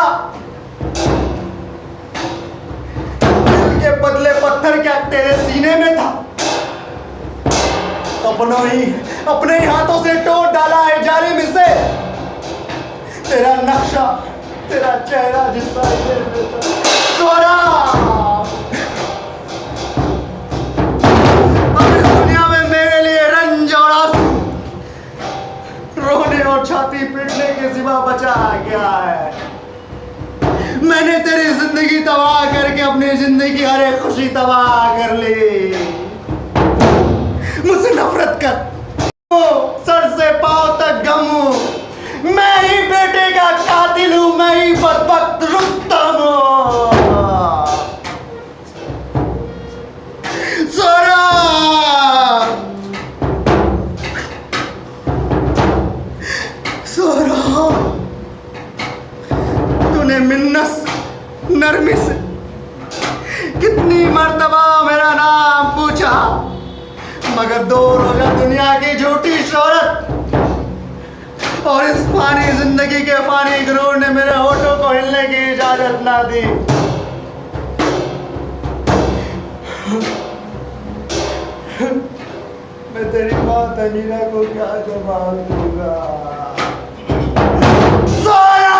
दिल के बदले पत्थर क्या तेरे सीने में था? अपने ही हाथों से तोड़ डाला है जालिम इसे। तेरा नक्शा, तेरा चेहरा जिसका सोना। मेरी जिंदगी की हर एक खुशी तबाह कर ली। मुझसे नफरत कर, सर से पांव तक गम हूं मैं ही, बेटे का कातिल हूं मैं ही, बदबख्त रुस्तम हूं। सौरभ, सौरभ, तूने मिन्नत से, नरमी से कितनी मर्तबा मेरा नाम पूछा, मगर दो रोजा दुनिया की झूठी शोहरत और इस फानी जिंदगी के फानी गुरूर ने मेरे होठों को हिलने की इजाजत ना दी। मैं तेरी माँ तनीरा को क्या जवाब दूंगा? सोना!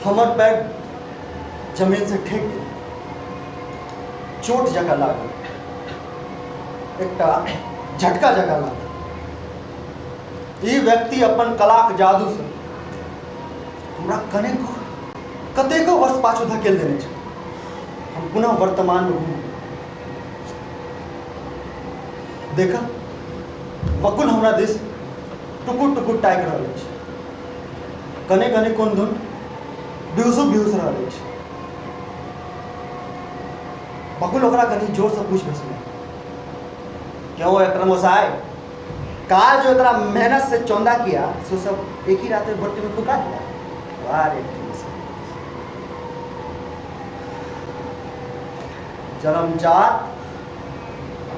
हमर पैर जमीन से ठेक गेल, चोट जकाँ लागल, एकटा झटका जकाँ लागल। ई व्यक्ति अपन कलाक जादूसँ हमरा कनेको कतेको वर्ष पाछू धकेल देने छल। हम पुनः वर्तमानमे घुमि गेलहुँ। देखल, बकुल हमरा दिस टुकुर टुकुर ताकि रहल अछि, कने कने कोन धुन बिहुसो बिहुस रहल अछि। बकुल ओकरा कनि जोरसँ पूछि बैसलै, क्यों एक्टर मोसाई, काल जो इतना मेहनत से चौंदा किया सो सब एक ही रात में भट्टी में फुका दिया। वाह रे एक्टर मोसाई, जन्मजात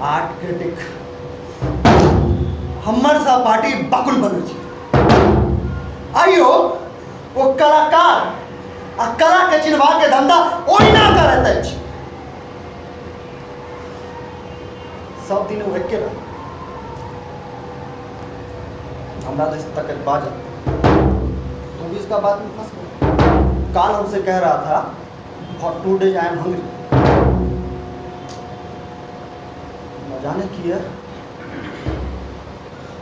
आर्ट क्रिटिक हमर सहपाठी बकुल बनल छै। आइयो ओ कलाकार आ कला के चिन्हबा के धंधा ओहिना करैत अछि। सब दिन ओ एके रहल। हमरा दिस तकैत बाजल, तू भी इसका बात में फंस गया। काल हमसे कह रहा था, for 2 days I am hungry. न जाने किया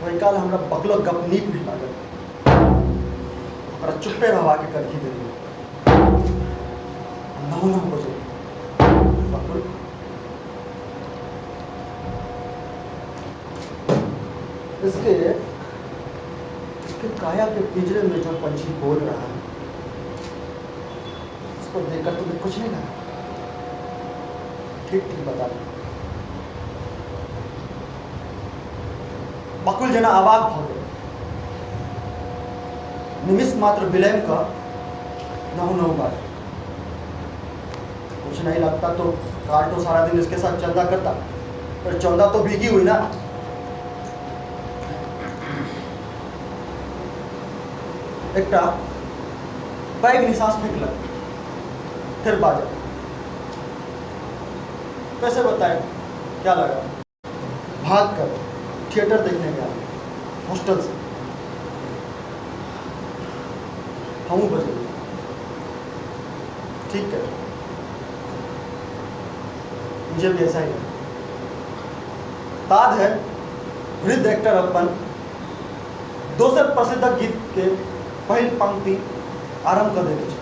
ओहि काल हमरा बकलक गप नीक नहि लागल। ओकरा चुप्पे रहबाके करखी देलियै। नहु नहु बजल, बकुल, इसके इसके काया के पिंजरे में जो पंछी बोल रहा है उसको देखकर तुम्हें कुछ नहीं लगा? ठीक ठीक बता दो। बकुल जेना अवाक भऽ गेल। निमिष मात्र विलम्ब कऽ नहु नहु बाजल, कुछ नहीं लगता तो काल तो सारा दिन इसके साथ चंदा करता, पर चंदा तो भीगी हुई ना। एकटा पैघ निसास फेंकलक, फिर बाजल, कैसे बताए क्या लगा? भाग कर थिएटर देखने गया हॉस्टल से। हमहूँ बजलियै, ठीक है, मुझे भी ऐसा ही लगा। ता धरि वृद्ध एक्टर अपन दोसर प्रसिद्ध गीत के पहिल पंक्ति आरम्भ कऽ देने छल।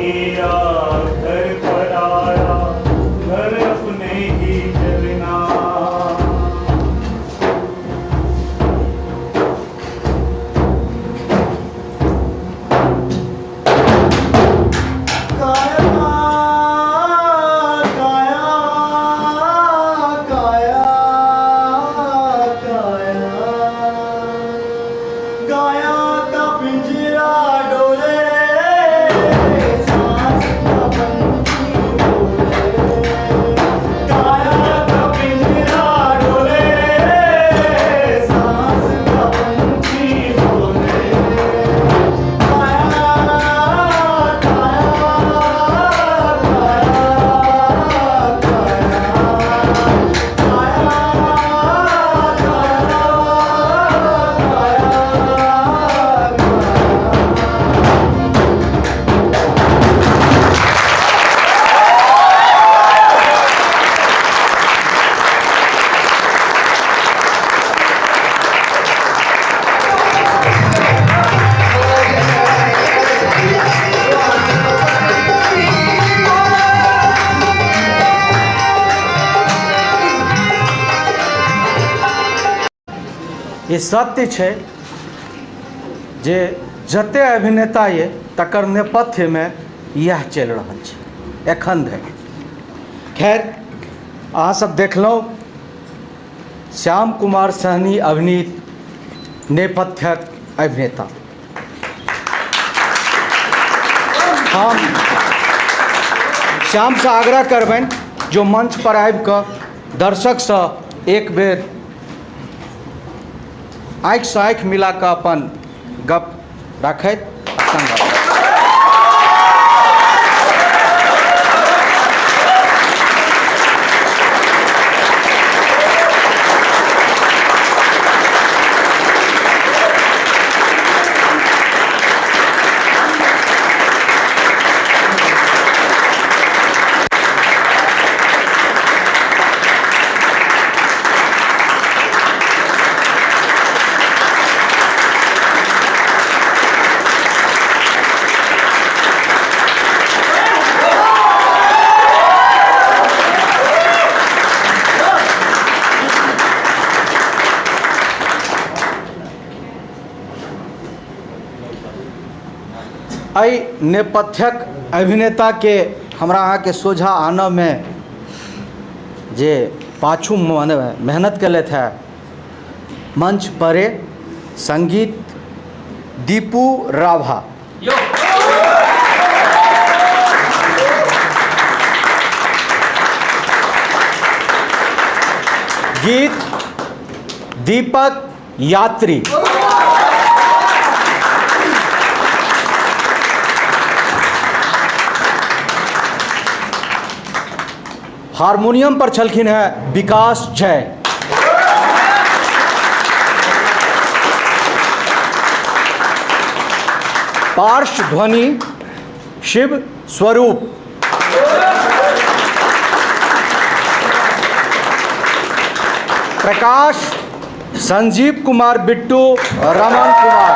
किया घर पराया, घर अपने ही चलना। काया काया काया काया, गाया का पिंजरा डोले, सांस का पंछी बोले। काया का पिंजरा डोले, सांस का पंछी बोले। काया काया काया काया काया काया काया। ई सत्य छै जे जते अभिनेता ये तकर नेपथ्यमे इएह चलि रहल छै एखन धरि। खैर, अहाँ सब देखलहुँ श्याम कुमार सहनी अभिनीत नेपथ्यक अभिनेता। हम श्यामसँ आग्रह करबनि जो मंच पर आबि कऽ दर्शकसँ एक बेर आँखिसँ आँखि मिला कऽ अपन गप राखैत संग। एहि नेपथ्यक अभिनेताके हमरा अहाँके सोझाँ आनऽमे जे पाछू मने मेहनत केलथि हेँ, मंच परे संगीत दीपू राभा, गीत दीपक यात्री, हारमोनियम पर छलखिन हैं विकास जय, पार्श्व ध्वनि शिव स्वरूप, प्रकाश संजीव कुमार बिट्टू, रमन कुमार।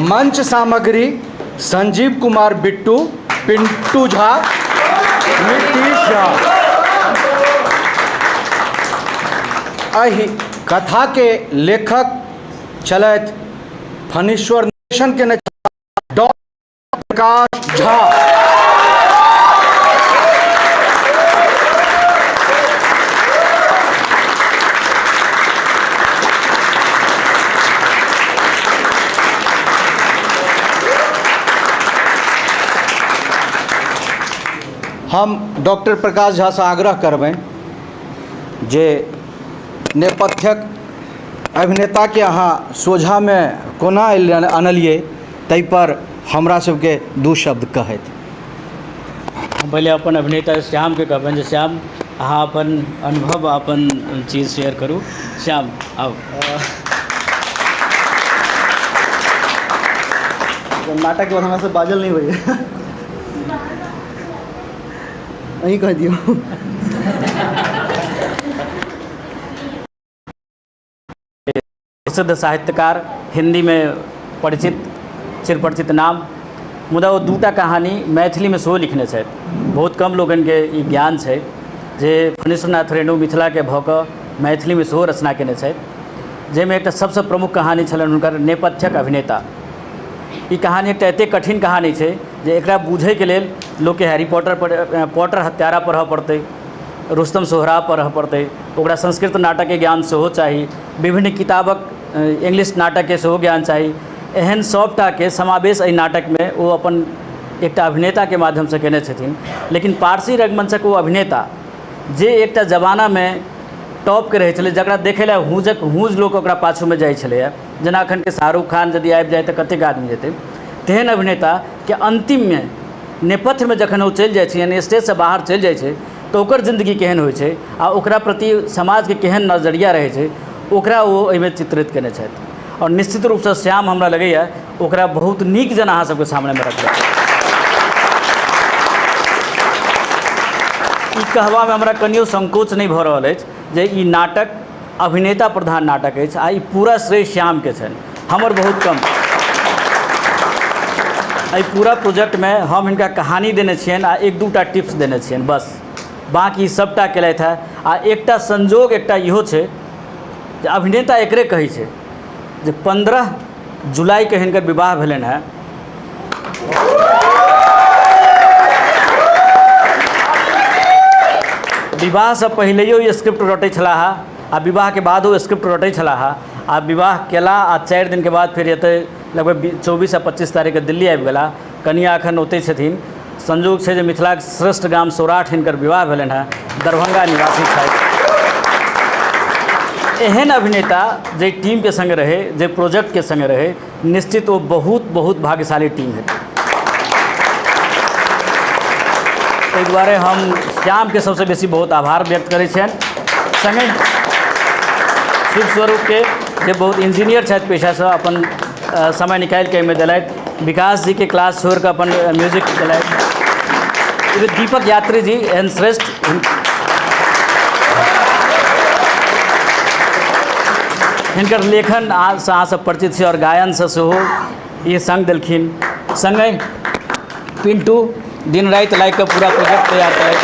मंच सामग्री संजीव कुमार बिट्टू, पिंटू झा, नीतीश झा। एहि कथा के लेखक छलथि फणीश्वर निर्देशन केने डॉक्टर प्रकाश झा। हम डॉक्टर प्रकाश झा से आग्रह करबनि जे नेपथ्यक अभिनेताके अहाँ सोझामे कोना अनलियै ताहिपर हमरा सबके दू शब्द कहैत। हम पहिले अपन अभिनेता श्यामके कहबनि जे श्याम अहाँ अपन अनुभव अपन चीज शेयर करू। श्याम आउ। नाटकके बाद हमरासँ बाजल नहि होइए, अहीं कहि दियौ। प्रसिद्ध साहित्यकार, हिन्दीमे परिचित चिरपरिचित नाम, मुदा ओ दूटा कहानी मैथिलीमे सेहो लिखने छथि। बहुत कम लोकनिके ई ज्ञान छै जे फणीश्वरनाथ रेणु मिथिलाके भऽ कऽ मैथिलीमे सेहो रचना कयने छथि, जाहिमे एकटा सबसँ प्रमुख कहानी छलनि हुनकर नेपथ्यक अभिनेता। ई कहानी एकटा एतेक कठिन कहानी छै जे एकरा बुझैके लेल लोकके हैरी पॉटर पॉटर हत्यारा पढ़ऽ पड़तै, रुस्तम सोहराब पढ़ऽ पड़तै, ओकरा संस्कृत नाटकके ज्ञान सेहो चाही, विभिन्न किताबक इंग्लिश नाटकके सेहो ज्ञान चाही। एहन सभटाके समावेश एहि नाटकमे ओ अपन एकटा अभिनेताके माध्यमसँ कयने छथिन। लेकिन पारसी रङ्गमञ्चक ओ अभिनेता जे एकटा जमानामे टॉपके रहै छलै, जकरा देखै लए हुँजक हुँज लोक ओकरा पाछूमे जाइ छलैए, जेना एखनके शाहरुख खान यदि आबि जाइ तऽ कतेक आदमी जेतै, तेहन अभिनेताके अन्तिममे नेपथ्यमे जखन ओ चलि जाइ छै, यानि स्टेजसँ बाहर चलि जाइ छै, तऽ ओकर जिन्दगी केहन होइ छै आ ओकरा प्रति समाजके केहन नजरिया रहै छै, ओकरा ओ एहिमे चित्रित कयने छथि। आओर निश्चित रूपसँ श्याम हमरा लगैए ओकरा बहुत नीक जेना अहाँ सबके सामनेमे रखलक। ई कहबामे हमरा कनियो संकोच नहि भऽ रहल अछि जे ई नाटक अभिनेता प्रधान नाटक अछि आ ई पूरा श्रेय श्यामके छनि, हमर बहुत कम। एहि पूरा प्रोजेक्टमे हम हिनका कहानी देने छियनि आ एक दूटा टिप्स देने छियनि, बस, बाँकी सभटा केलथि हेँ। आ एकटा संजोग एकटा इहो छै जे अभिनेता एकरे कहै छै जे 15 जुलाइके हिनकर विवाह भेलनि हेँ। विवाहसँ पहिलैयो ई स्क्रिप्ट रटै छलाह आ विवाहके बादो स्क्रिप्ट रटै छलाह आ विवाह केला आ 4 दिनके बाद फेर एतऽ लगभग 24 आ 25 तारीखके दिल्ली आबि गेला। कनिया एखन ओतहि छथिन। संयोग छै जे मिथिलाक श्रेष्ठ गाम सौराठ हिनकर विवाह भेलनि हेँ, दरभंगा निवासी छथि। एहन अभिनेता जे टीमके सङ्गे रहै, जे प्रोजेक्टके सङ्गे रहै, निश्चित ओ बहुत बहुत भाग्यशाली टीम हेतै। ताहि दुआरे हम श्यामके सबसँ बेसी बहुत आभार व्यक्त करै छियनि। सङ्गे शिव स्वरूपके जे बहुत इंजीनियर छथि पेशासँ, अपन समय निकालिके एहिमे देलथि। विकास जीके क्लास छोड़िकऽ अपन म्यूजिक देलथि। दीपक यात्री जी एहन श्रेष्ठ हिनकर लेखन सँ अहाँ सब परिचित छी आओर गायनसँ सेहो ई सङ्ग देलखिन। सङ्गहि पिन्टू दिन राति लागि कऽ पूरा प्रोजेक्ट तैयार करैत,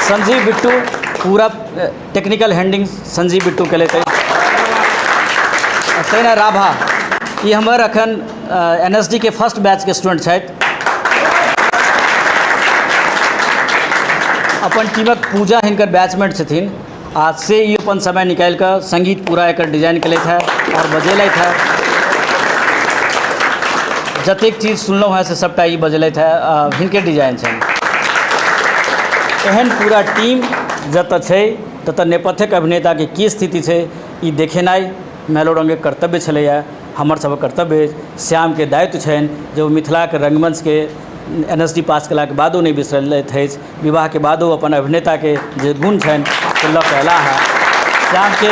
संजीव बिट्टू पूरा टेक्निकल हैंडलिंग संजीव बिट्टू केलथि अछि। तहिना राभा, ई हमर अखन एन एस डी के फर्स्ट बैचके स्टूडेंट छथि। अपन टीमक पूजा हिनकर बैचमेट छथिन आ से ई अपन समय निकालि कऽ सङ्गीत पूरा एकर डिजाइन केलथि हेँ आओर बजेलथि हेँ। जतेक चीज सुनलहुँ हेँ से सभटा ई बजेलथि हेँ, हिनके डिजाइन छनि। एहन पूरा टीम जतऽ छै ततऽ नेपथ्यक अभिनेताके की स्थिति छै ई देखेनाइ मैलोरङ्गके कर्तव्य छलैए, हमर सभक कर्तव्य अछि। श्यामके दायित्व छनि जे ओ मिथिलाके रङ्गमञ्चके एन एस डी पास केलाके बादो नहि बिसरलथि अछि, विवाहके बादो अपन अभिनेताके जे गुण छनि से लऽ कऽ अयलाह हेँ। श्यामके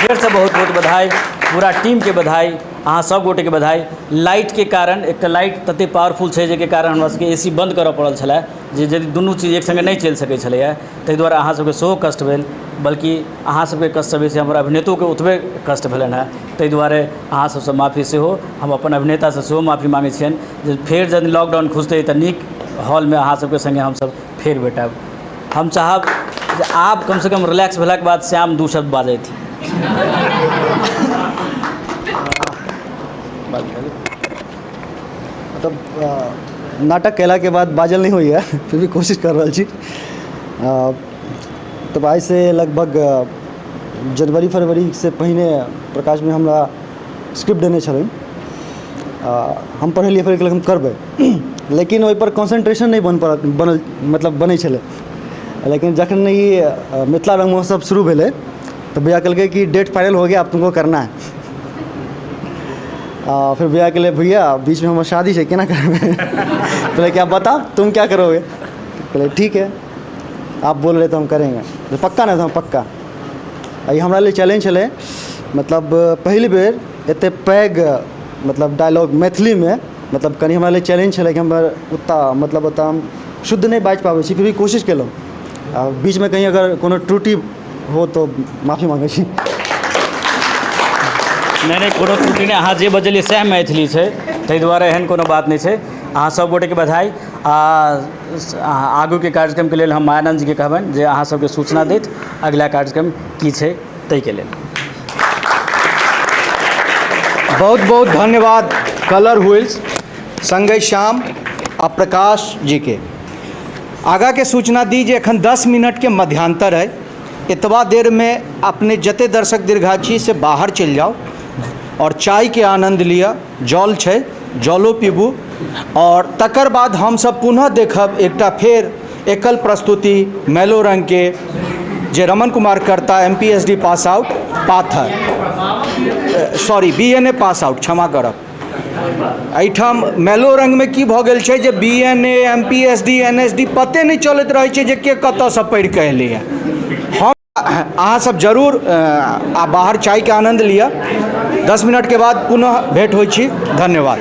फेरसँ बहुत बहुत बधाइ, पूरा टीमके बधाइ, अहाँ सब गोटेके बधाइ। लाइटके कारण एकटा लाइट ततेक पावरफुल छै जाहिके कारण हमरा सबके ए सी बन्द करऽ पड़ल छलै, जे यदि दुनू चीज एक सङ्गे नहि चलि सकै छलैए, ताहि दुआरे अहाँ सबके सेहो कष्ट भेल, बल्कि अहाँ सबके कष्टसँ बेसी हमर अभिनेतोके ओतबे कष्ट भेलनि हेँ। ताहि दुआरे अहाँ सबसँ माफी सेहो, हम अपन अभिनेतासँ सेहो माफी माँगै छियनि जे फेर जखन लॉकडाउन खुजतै तऽ नीक हॉलमे अहाँ सबके सङ्गे हमसब फेर भेटब। हम चाहब जे आब कमसँ कम रिलैक्स भेलाके बाद श्याम दू शब्द बाजथि। मतलब नाटक कयलाके बाद बाजल नहि होइए, फिर भी कोशिश कऽ रहल छी। तब आइसँ लगभग जनवरी फरवरीसँ पहिने प्रकाश भाइ हमरा स्क्रिप्ट देने छलनि। हम पढ़लियै, फेर कहलक हम करबै, लेकिन ओहिपर कॉन्सेन्ट्रेशन नहि बन बनल मतलब बनै छलै। लेकिन जखन ई मिथिला रङ्ग महोत्सव शुरू भेलै तऽ भैया कहलकै कि डेट फाइनल हो गया, अब तुमको करना है। आ फिर भैया कहलियै भैया बीचमे हमर शादी छै, केना करबै? कहलै कि आप बताओ तुम क्या करोगे? कहलियै ठीक है, आप बोल रहे तो हम करेंगे। तो पक्का ने? तऽ पक्का। ई हमरा लेल चैलेंज छलै, मतलब पहिल बेर एतेक पैघ मतलब डायलॉग मैथिलीमे, मतलब कनि हमरा लेल चैलेंज छलै कि हमर ओतऽ मतलब ओतऽ हम शुद्ध नहि बाजि पाबै छी, फिर भी कोशिश केलहुँ। आ बीचमे कहीँ अगर कोनो त्रुटि हो तऽ माफी माँगै छी। नहि नहि, कोनो त्रुटि नहि, अहाँ जे बजलियै सएह मैथिली छै, ताहि दुआरे एहन कोनो बात नहि छै। अहाँ सब गोटेके बधाई। आ आगूके कार्यक्रमके लेल हम मायानंद जीके कहबनि जे अहाँ सबके सूचना दैत अगिला कार्यक्रम की छै ताहिके लेल। बहुत बहुत धन्यवाद कलर व्हील्स संगहि श्याम आ प्रकाश जीके। आगाँके सूचना दी जे एखन 10 मिनटके मध्यांतर है, एतबा देरमे अपने जते दर्शक दीर्घा छी से बाहर चलि जाउ और चायके आनन्द लिअ, जल छै जलो पीबू, और तकर बाद हमसब पुनः देखब एकटा फेर एकल प्रस्तुति मैलोरंगके जे रमन कुमार करता MPSD pass out पाथर, सॉरी BNA pass out, क्षमा करब। एहिठाम मैलोरंगमे की भऽ गेल छै जे BNA MPSD NSD पते नहि चलैत रहै छै जे के कतऽसँ पढ़िकऽ एलैए। हम अहाँ सब जरूर आ बाहर चायके आनन्द लिअ। 10 मिनटके बाद पुनः भेंट होइ छी। धन्यवाद।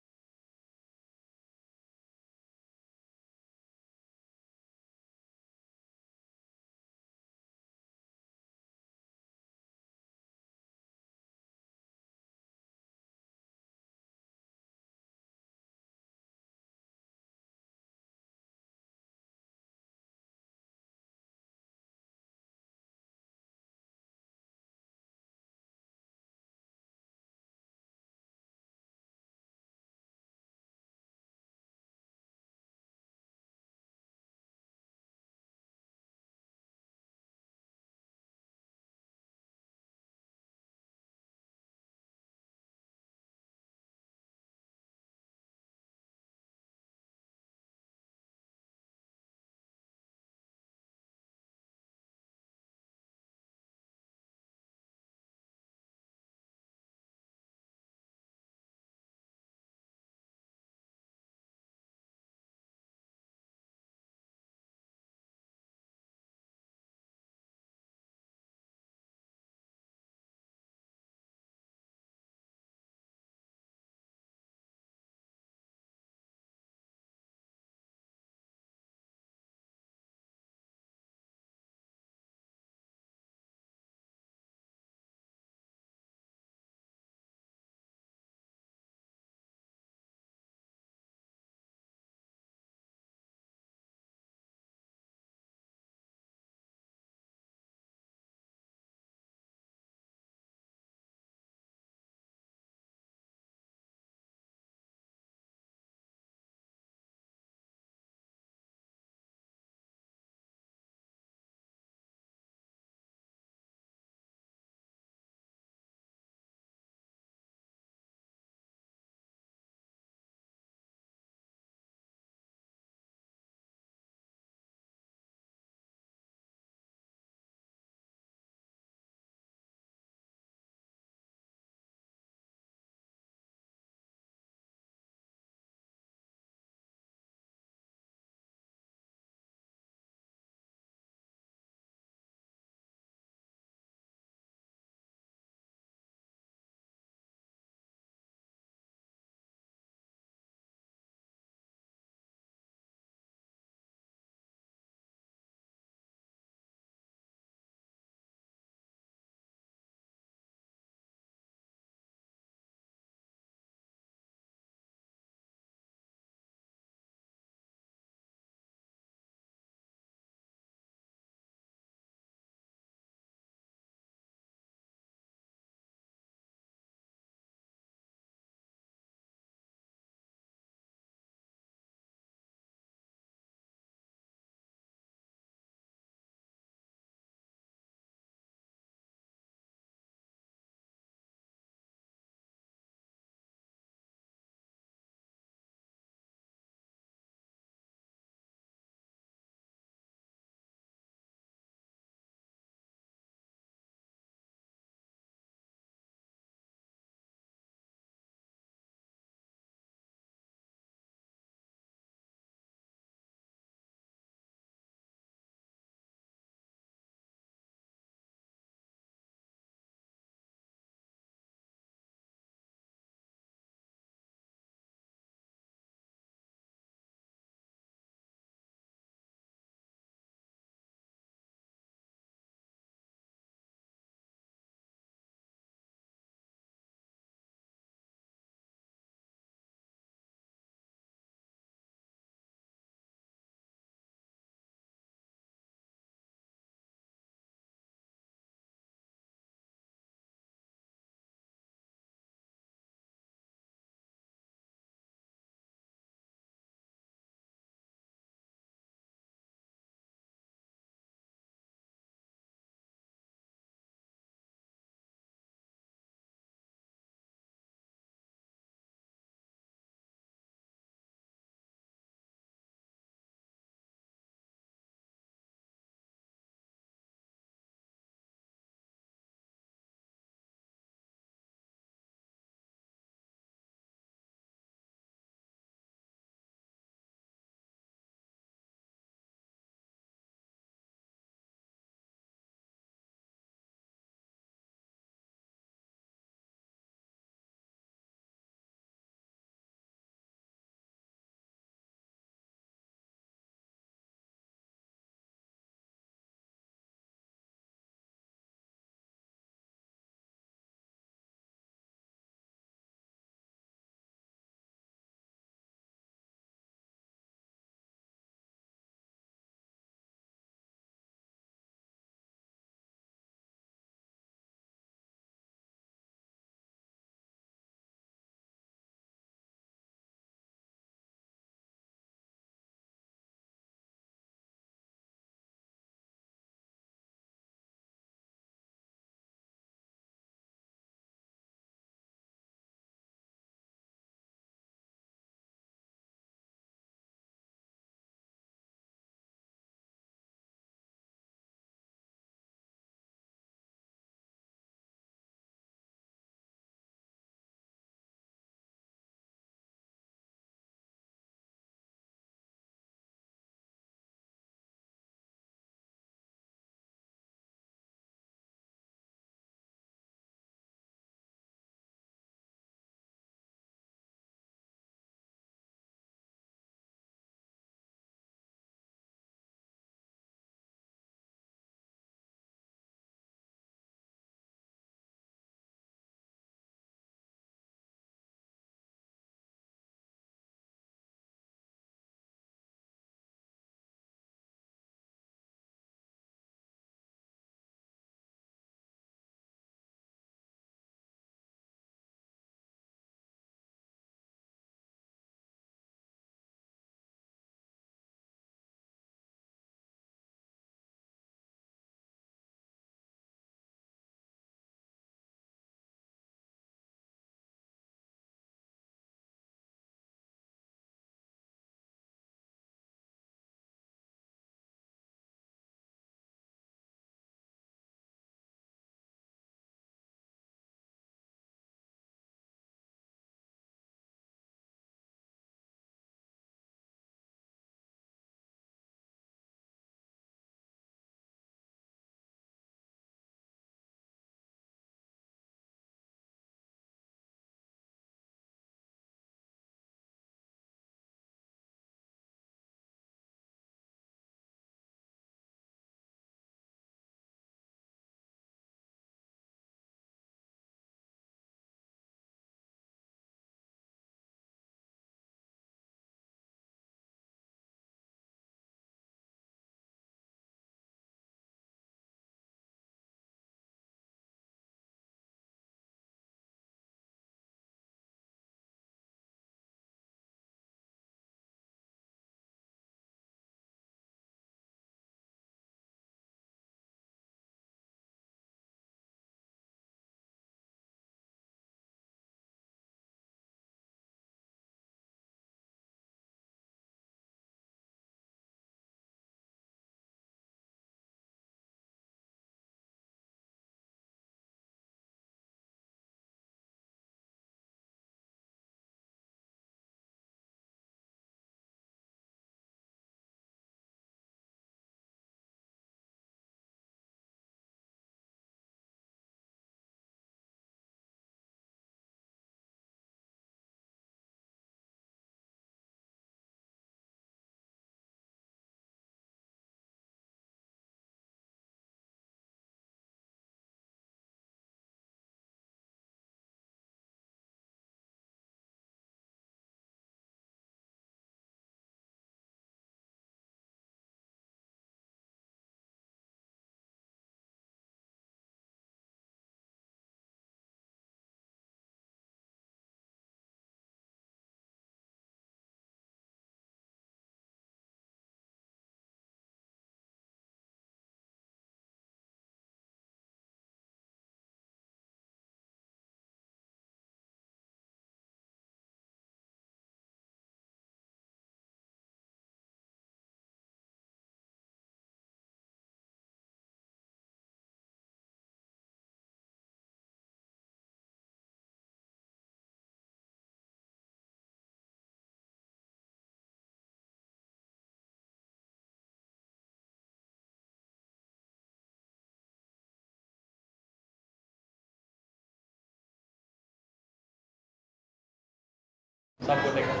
सब गोटेके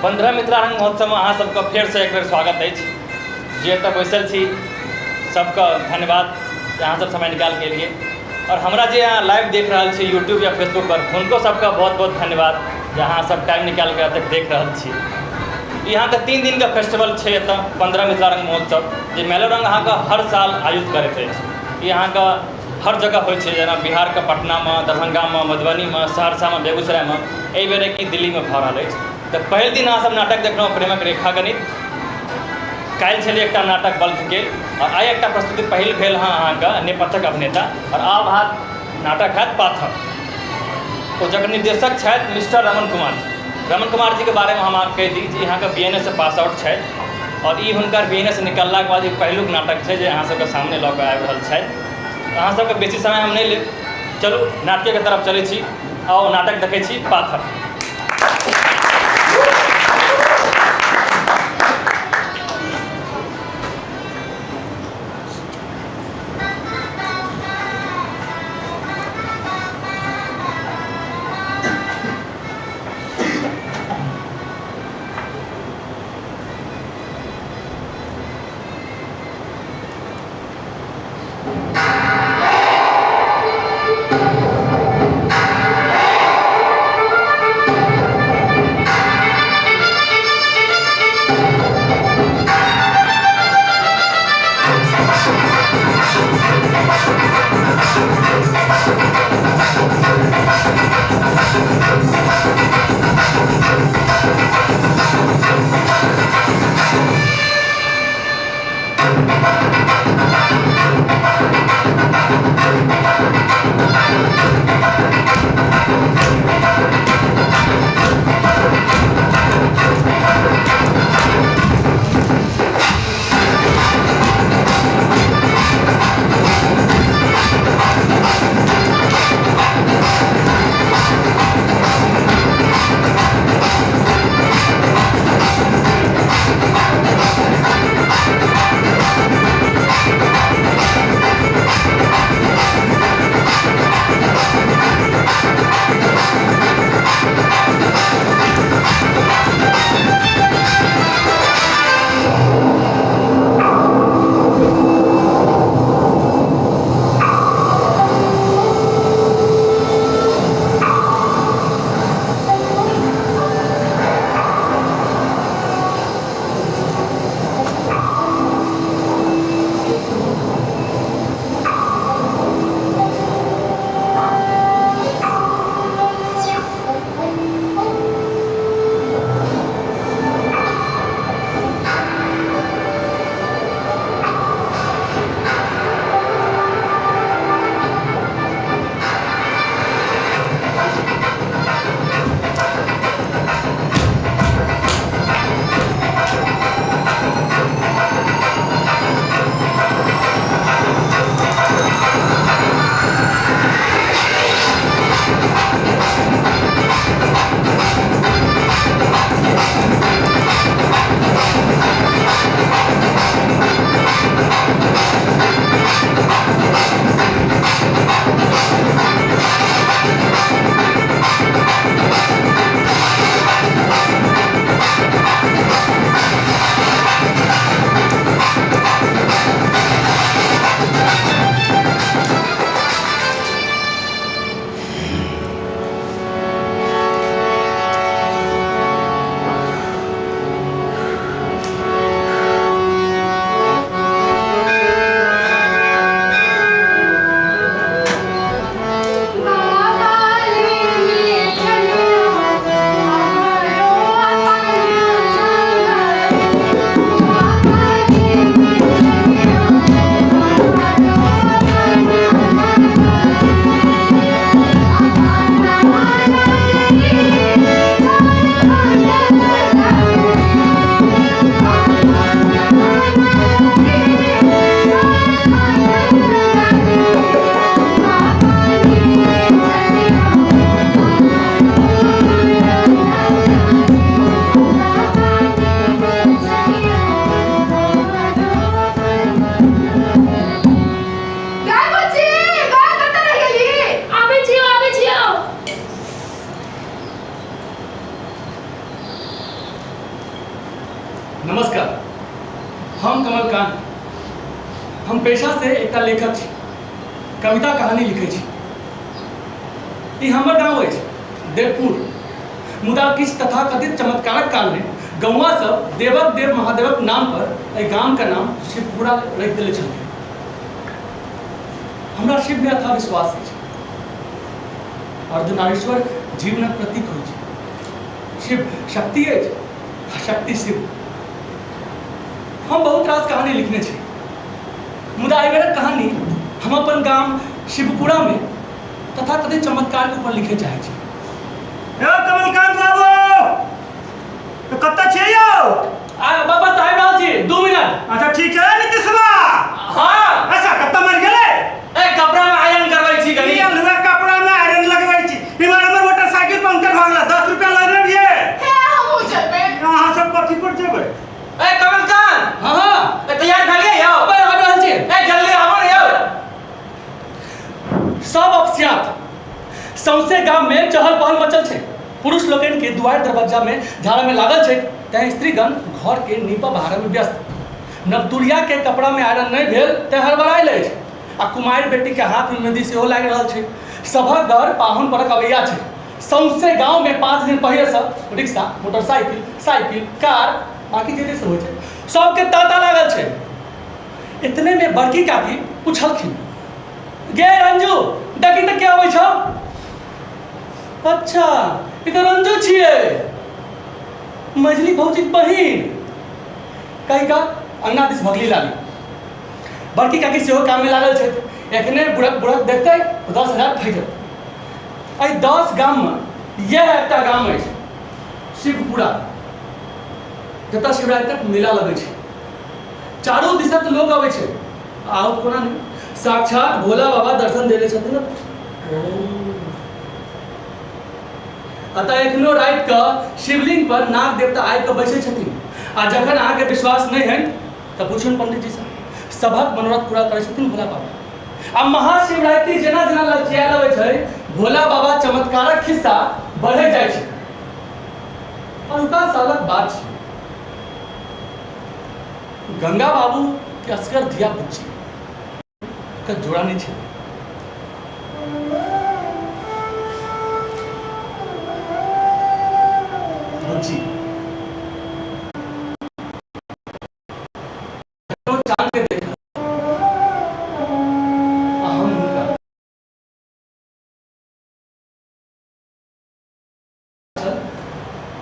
15 मिथिला रंग महोत्सवमे अहाँ सबके फेरसँ एक बेर स्वागत अछि। जे एतऽ बैसल छी सबके धन्यवाद जे अहाँ सब समय निकालि कऽ एलियै, आओर हमरा जे अहाँ लाइव देख रहल छी यूट्यूब या फेसबुक पर, हुनको सबके बहुत बहुत धन्यवाद जे अहाँ सब टाइम निकालि कऽ एतेक देख रहल छी। ई अहाँके 3 दिनके फेस्टिवल छै एतऽ 15 मिथिला रंग महोत्सव, जे मैलोरंग अहाँके हर साल आयोजित करैत अछि। ई अहाँके हर जगह होइ छै, जेना बिहारके पटनामे, दरभंगामे, मधुबनीमे, सहरसामे, बेगूसरायमे, एहि बेर कि दिल्लीमे भऽ रहल अछि। तऽ पहिल दिन अहाँसभ नाटक देखलहुँ प्रेमक रेखा गणित, काल्हि छलै एकटा नाटक बल्ब गेल, आओर आइ एकटा प्रस्तुति पहिल भेल हँ अहाँके नेपथ्यक अभिनेता, आओर आब अहाँ नाटक हैत पाथर। ओ जकर निर्देशक छथि मिस्टर रमन कुमार जी। रमन कुमार जीके बारेमे हम अहाँके कहि दी जे अहाँके बी एन ए सँ पास आउट छथि, आओर ई हुनकर बी एन ए सँ निकललाके बाद ई पहिलुक नाटक छै जे अहाँ सबके सामने लऽ कऽ आबि रहल छथि। अहाँ सबके बेसी समय हम नहि लेब, चलू नाटकेके तरफ चलै छी। आउ नाटक देखै छी पाथर। नमस्कार, हम कमलकांत। हम पेशासँ एकटा लेखक छी, कविता कहानी लिखै छी। ई हमर गाँव अछि देवपुर, मुदा किछु तथाकथित चमत्कारक कारणे गौआँ सब देवक देव महादेवक नाम पर एहि गामके नाम शिवपुरा रखि देने छलखिन। हमरा शिवमे अथाह विश्वास अछि। अर्धनारीश्वर जीवनक प्रतीक होइ छै। शिव शक्ति अछि आ शक्ति शिव। हम बहुत रास कहानी लिखने छी, मुदा एहि बेरक कहानी हम अपन गाम शिवपुरामे तथाकथित चमत्कारके ऊपर लिखै चाहै छी। यौ कमलकांत बाबू, तो कतऽ छियै यौ? आ बाबा साहेब रहल छी, 2 मिनट। अच्छा ठीक छै नीतीशवा। हाँ। अच्छा कतऽ मरि गेलै? ए कपड़ा में आयरन करबै छी कनी। ई अलुआ कपड़ा में आयरन लगबै छी। इमहर हमर मोटरसाइकिल पंक्चर भऽ गेलै, 10 रुपया लऽ लेलियै। हे हमहूँ चलबै। अहाँ सब कथी पर जेबै? ए कमलकांत। हाँ हाँ। ए तैयार भेलियै यौ? अबे आबि रहल छी। ए जल्दी आबो ने यौ। सब अपस्यात सौंसे गाम में चहल पहल मचल छै। पुरुष लोकनि के दुआरि दरबज्जा में झाड़ा में लागल छै, तैं स्त्रीगण घर के नीपऽ बहारऽ में व्यस्त। नवतुरिया के कपड़ा में आयरन नहि भेल तैं हड़बड़ायल अछि आ कुमारि बेटी के हाथ में मेहंदी सेहो लागि रहल छै। सभक घर पाहुन परक अबैया छै। सौंसे गाँव में 5 दिन पहिले सँ रिक्शा, मोटरसाइकिल, साइकिल, कार, बाकी जे जे सब होइ छै सबके तांता लागल छै। इतने में बड़की काकी पुछलखिन, गे रंजू, देखी तऽ के अबै छौ? अच्छा, ई तऽ रंजू छियै, मझली भौजीक बहिन। कहि कऽ अंगना दिस भगली लाली। बड़की काकी सेहो काममे लागल छथि। एखने बुढ़क बुढ़क देखतै तऽ 10,000 फटि जेतै। एहि 10 गाममे इएह एकटा गाम अछि शिवपुरा, जतऽ शिवरात्रिक मेला लगै छै। चारू दिशक लोक अबै छै। आओत कोना नहि, साक्षात भोला बाबा दर्शन देने छथिन। अतः एखनो राति कऽ शिवलिंग पर नाग देवता आबि कऽ बैसै छथिन। आ जखन अहाँके विश्वास नहि है तऽ पूछू पंडित जी सँ, सभक मनोरथ पूरा करै छथिन भोला बाबा। आ महाशिवरात्रि जेना जेना लचियायल अबै छै, भोला बाबा चमत्कारक खिस्सा बढ़ै जाइ छै। अरुका सालक बात छै, गंगा बाबू के असगर धिया बुच्ची के जोड़ा नहि छै। बुच्ची चांद के देखल आ हम हुनका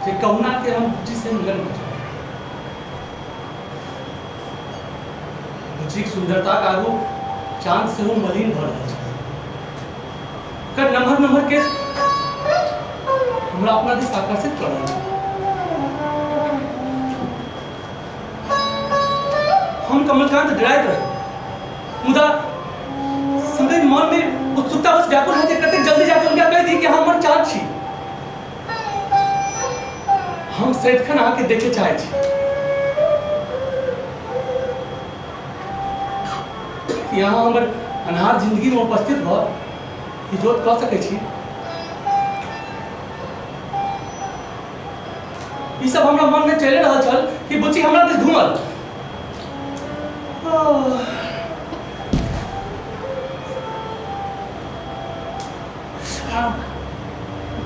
जे कहुना के हम बुच्ची से मिलन हो जाए। बुच्चीक सुंदरताक आगू चांद सेहो मलिन भऽ रहल छल। कर नम्हर नम्हर केस हमरा अपना दिस आकर्षित कऽ रहल छल। हम कमलकांत डराइत रही, मुदा संगे मन में उत्सुकता बस व्याकुल है जे कतेक जल्दी जाके उनका कहि दी कि हम हमर चाँद छी। हम सदिखन अहाँके देखे चाहै छी। कि अहाँ हमर अन्हार जिंदगी में उपस्थित भऽ इजोत कऽ सकै छी। ई सब हमरा मन में चलि रहल छल कि बुच्ची हमरा दिस घूमल।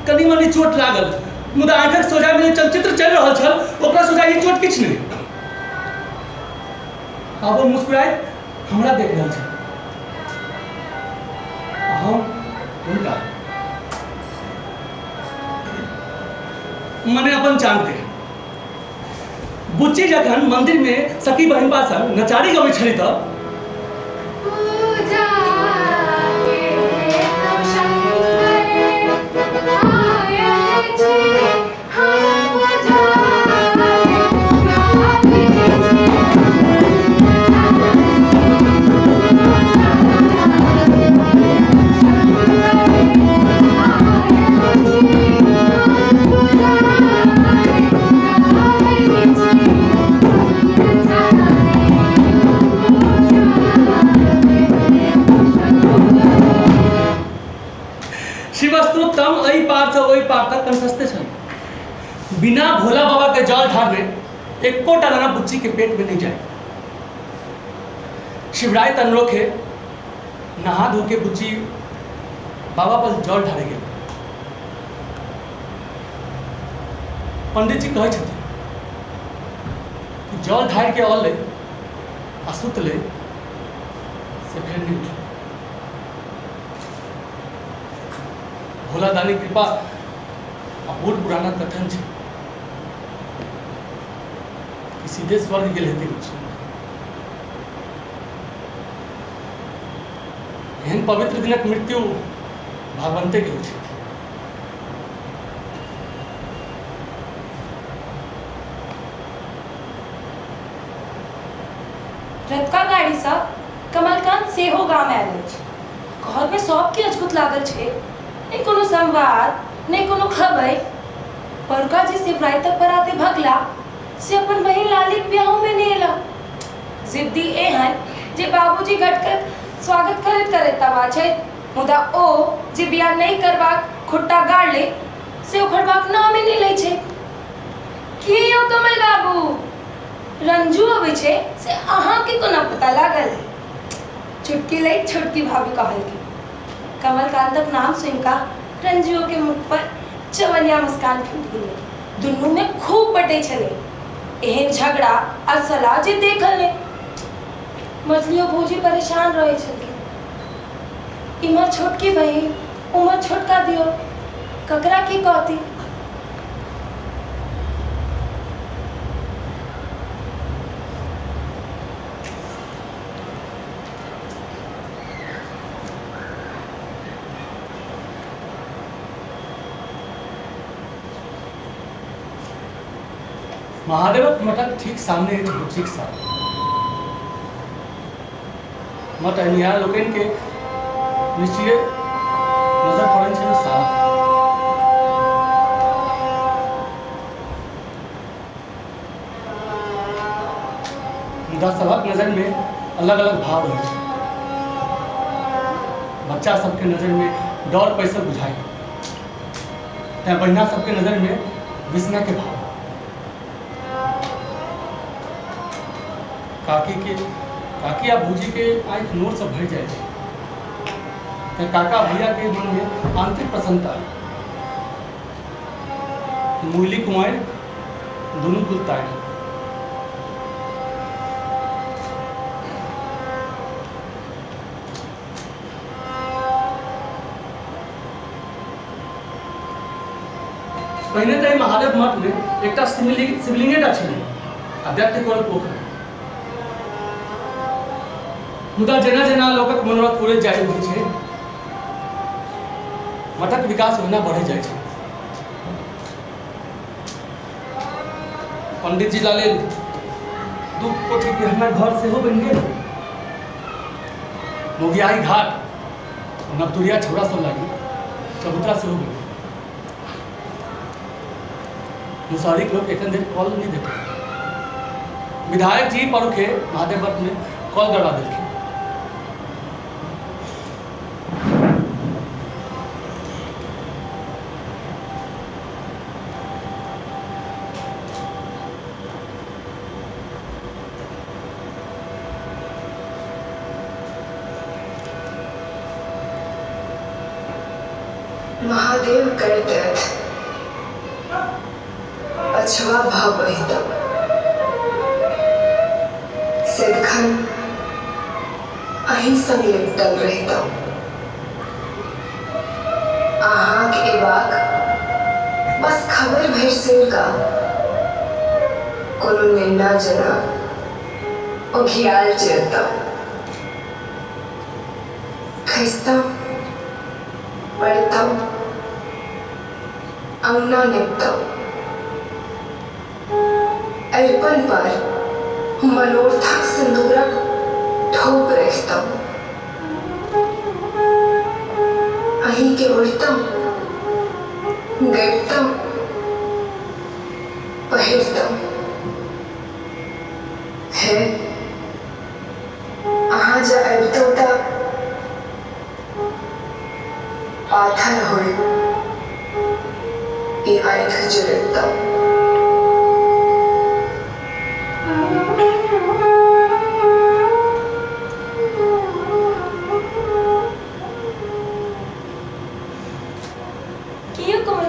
कनी मनी चोट लागल, मुदा आँखिक सोझामे जे चलचित्र चलि रहल छल ओकरा सोझा ई चोट किछु नहि। आब ओ मुस्कुराइत हमरा देख रहल छल आ हम हुनका, मने अपन चाँद के। बुच्ची जखन मंदिर में सखी बहिनपा संग नचारी गबै छली तऽ पूजा के हेतु शंकर आयल छी, हम पूजा गाबै छी। शिवस्तोत्रम एहि पार से ओहि पार तक कंठस्थे छल। बिना भोला बाबा के जल ढारने एकोटा दाना बुच्चीके पेटमे नहि जाय। शिवराय तनरोखे नहा धो के बुच्ची बाबा पर जल ढारे गेल। पंडित जी कहै छथिन कि जल ढारि के अलै आ सुतलै से फेर नहि उठलै। भोला दानी कृपा आ बूढ़ पुराना कथन छै कि सीधे स्वर्ग गेल हेतै बुच्ची। एहन पवित्र दिनक मृत्यु भागवंते के होइ छै। रतुका गाड़ीसँ कमलकान्त सेहो गाम आयल अछि। घरमे सभकेँ अजगुत लागल छै। नहि कोनो संवाद, नहि कोनो खबरि। परुका जे शिवरातिक पराते भगला से अपन बहिन लालीक बियाहोमे नहि एला। जिद्दी एहन जे बाबूजी घटकक स्वागत करैत करैत तबाह छथि, मुदा ओ जे बियाह नहि करबाक खुट्टा गाड़ले से उखड़बाक नामे नहि लै छै। की यौ कमल बाबू, रंजू अबै छै से अहाँके कोना पता लागल? चुटकी लैत छोटकी भाभी कहलखिन। कमलकान्तक नाम सुनि कऽ रंजुओके मुख पर चवनिया मुस्कान फूटि गेलै। दुनूमे खूब पटै छलै। एहन झगड़ा आ सलाह जे देखल नहि। मझलियो भौजी परेशान रहै छलखिन। इम्हर छोटकी बहिन, उम्हर छोटका दियोर, ककरा की कहती? महादेवक मठक ठीक सामने अछि बुच्चीक साल। मठ अयनिहार लोकनिके निश्चये नजर पड़ल छनि साफ। मुदा सभक नजरिमे अलग अलग भाव रहै छै। बच्चा सबके नजरिमे डर पैसल बुझाइ, तैं बढ़िया सबके नजरिमे विस्मयके भाव। काकीके काकी आ भौजीके आँखि नोरसँ भरि जाइ छै, तैं काका भैयाके मनमे आंतरिक प्रसन्नता। मुरली कुमारि दुनू कुलतारि। पहिने तऽ एहि महादेव मठमे एकटा शिवलिंग शिवलिंगेटा छलै आ दैत्य कोल पोखरि। मुदा जेना जेना लोकक मनोरथ पूरे जाइ होइ छै, मठक विकास ओहिना बढ़ै जाइ छै। पंडित जी ला लेल दू कोठी के हमर घर सेहो बनि गेल। मोगियाही घाट नवतुरिया छौड़ा सब लागी चबूतरा सेहो बनि गेल। मुसहरीक लोक एखन धरि कॉल नहि देलकै। विधायक जी परुखे महादेव मठ में कॉल करवा देलखिन। महादेव करितथि पछवा भऽ बहितहुँ। सदिखन अहीं संग लिपटल रहितहुँ। अहाँक एबाक बस खबरि भरि सुनि कऽ कोनो नेन्ना जेना ओघियायल चिड़तहुँ। खसितहुँ, पड़ितहुँ, अङ्गना निपतहुँ। अरिपन पर मनोरथक सिन्दूरक ठोप रखितहुँ। अहींके ओढ़ितहुँ, गबितहुँ, पहिरतहुँ। हे, अहाँ जँ अबितहुँ तऽ पाथर होइत ई आँखि जुड़बितहुँ।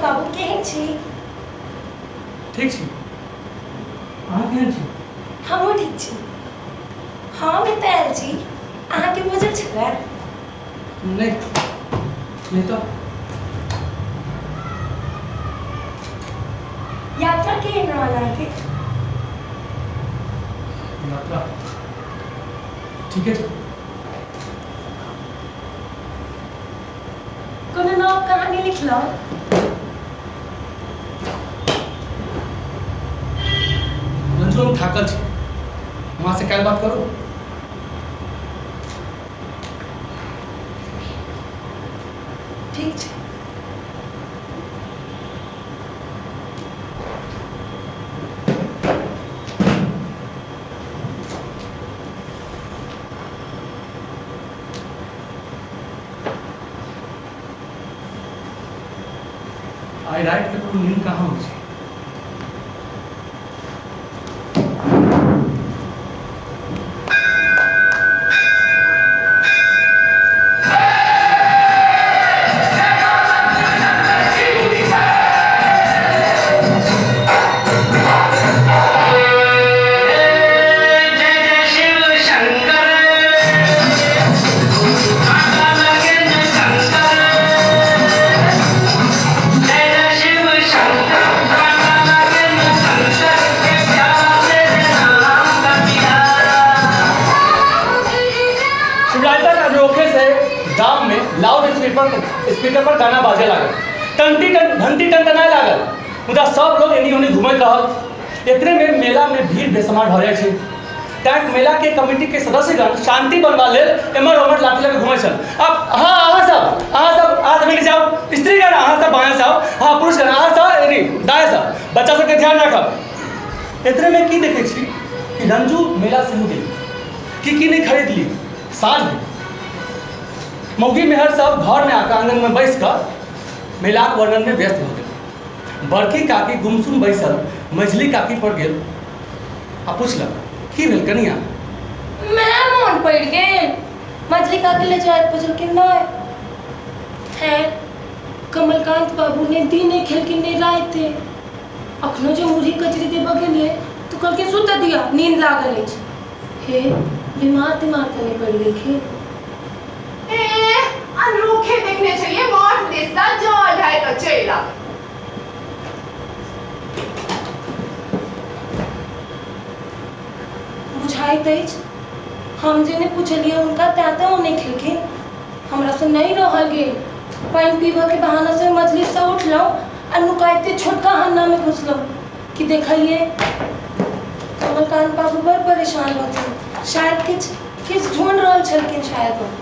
बाबू, केहन छी? ठीक छी। अहाँ केहन छी? हमहूँ ठीक छी। हम एतऽ आयल छी, अहाँके बुझल छलै? नहि नहि तऽ। यात्रा केहन रहल अहाँके? यात्रा ठीके छै। कोनो नव कहानी लिखलहुँ? रंजू, हम थाकल छी, वहाँ से काल्हि बात करू। ठीक छै। आइ राति ककरो नींद कहाँ होइ छै। शिवरायता रोके से गाम में लाउड स्पीकर स्पीकर पर गाना बाजे लागल, टंटी टन घंटी टनटनाए लागल, मुदा सब लोग एनी ओनी घूमैत रहल। इतने में मेला में भीड़ बेसुमार भऽ जाइ छै। तैं मेला के कमिटी के सदस्यगण शांति बनबा लेल एम्हर ओम्हर लाठी लऽ कऽ घुमै छल। आब हाँ, अहाँ सब अहाँ सब एनी जाउ, स्त्रीगण अहाँ सब बायाँ से आउ, हाँ पुरुषगण अहाँ सब एनी दायाँ से, बच्चा सबके ध्यान राखब। इतने में की देखै छी कि रंजू मेला सेहो गेल, की की नहि खरीद ली। साँझ भेल, मौगी मेहर सब घरमे आकऽ आङ्गनमे बैस कऽ मेलाक वर्णनमे व्यस्त भऽ गेल। बड़की काकी गुमसुम बैसल मझिली काकी पर गेल आ पुछलक, की भेल कनिया? मैं मोन पड़ि गेल। मझली काकी ले जाइत पुछलखिन, नहि है कमलकांत बाबू ने दिने खेलखिन ने राति, अखनो जे मुरही कचरी देबऽ गेलियै तऽ कहलखिन सुतऽ दिअ, नींद लागल अछि। हे, बीमार तिमार तऽ नहि पड़ि गेलखिन? ए, अनरोखे देखने छलियै माथ दिससँ जल ढारि कऽ चलि आबै। बुझाइत अछि हम जे नहि पुछलियै हुनका तैँ तऽ ओ नहि खेलखिन। हमरासँ नहि रहल गेल, पानि पीबऽके बहानासँ मजलिससँ उठलहुँ आ नुकाइते छोटका हन्नामे घुसलहुँ कि देखलियै कमलकान्त बाबू बड़ परेशान रहथिन, शायद किछु किछु ढूँढ रहल छलखिन शायद ओ।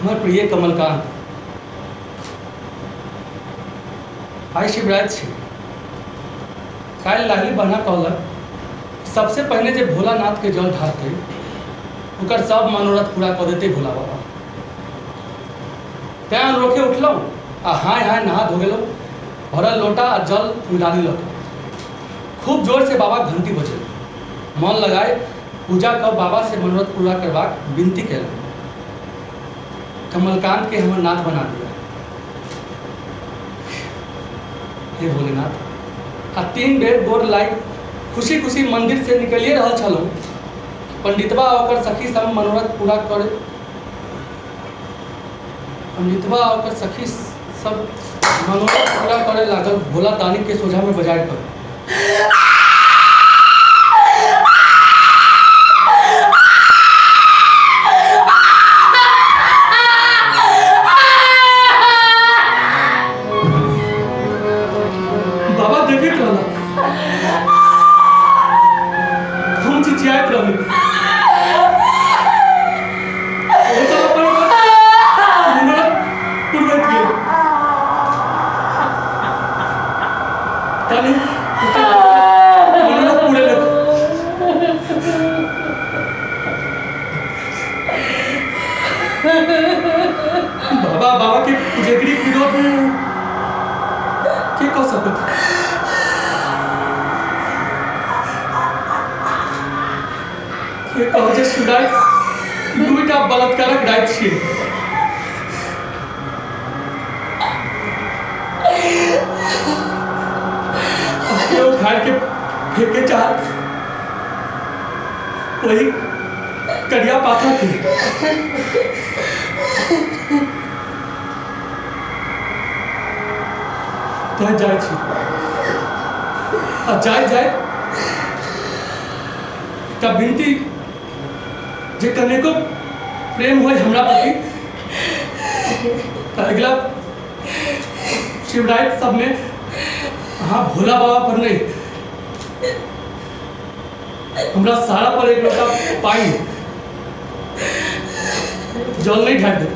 हमर प्रिय कमलकांत, आइ शिवराति छै। काल्हि लाही बहना कहलक, सबसे पहिने जे भोलानाथके जल ढारतै ओकर सब मनोरथ पूरा कऽ देतै भोला बाबा। तैँ अनरोखे उठलहुँ आ हाय हाय नहा धो गेलहुँ, भरल लोटा आ जल फुलडाली लऽ कऽ खूब जोरसँ बाबा घंटी बजेलहुँ। मन लगाय पूजा कऽ बाबा से मनोरथ पूरा करबाक विनती कयलहुँ। कमलकांत के हमर नाथ बना दिया हे भोलेनाथ। आ 3 बेर गोर लागि खुशी खुशी मंदिर से निकलिए रहल छलहुँ, पंडितबा आ ओकर सखी सब मनोरथ पूरा करे पंडितबा आ ओकर सखी सब मनोरथ पूरा करे लागल भोला दानी के सोझा में बजाय कर। बाबा बाबा के पुजगरी विरोध के कऽ सकत? के कहत जे शिवराय दुईटा बलात्कारक राति छियै? केओ उखाड़ के फेंके चाहत वही करिया पाथर के। तैं जाइ छी आ जाय जाय एकटा विनती जे कनेको प्रेम होय हमरा प्रति तऽ अगिला शिवराति सबमे अहाँ भोला बाबा पर नहि, हमरा सारा पर एक लोटा पानि जल नहीं ढार देब।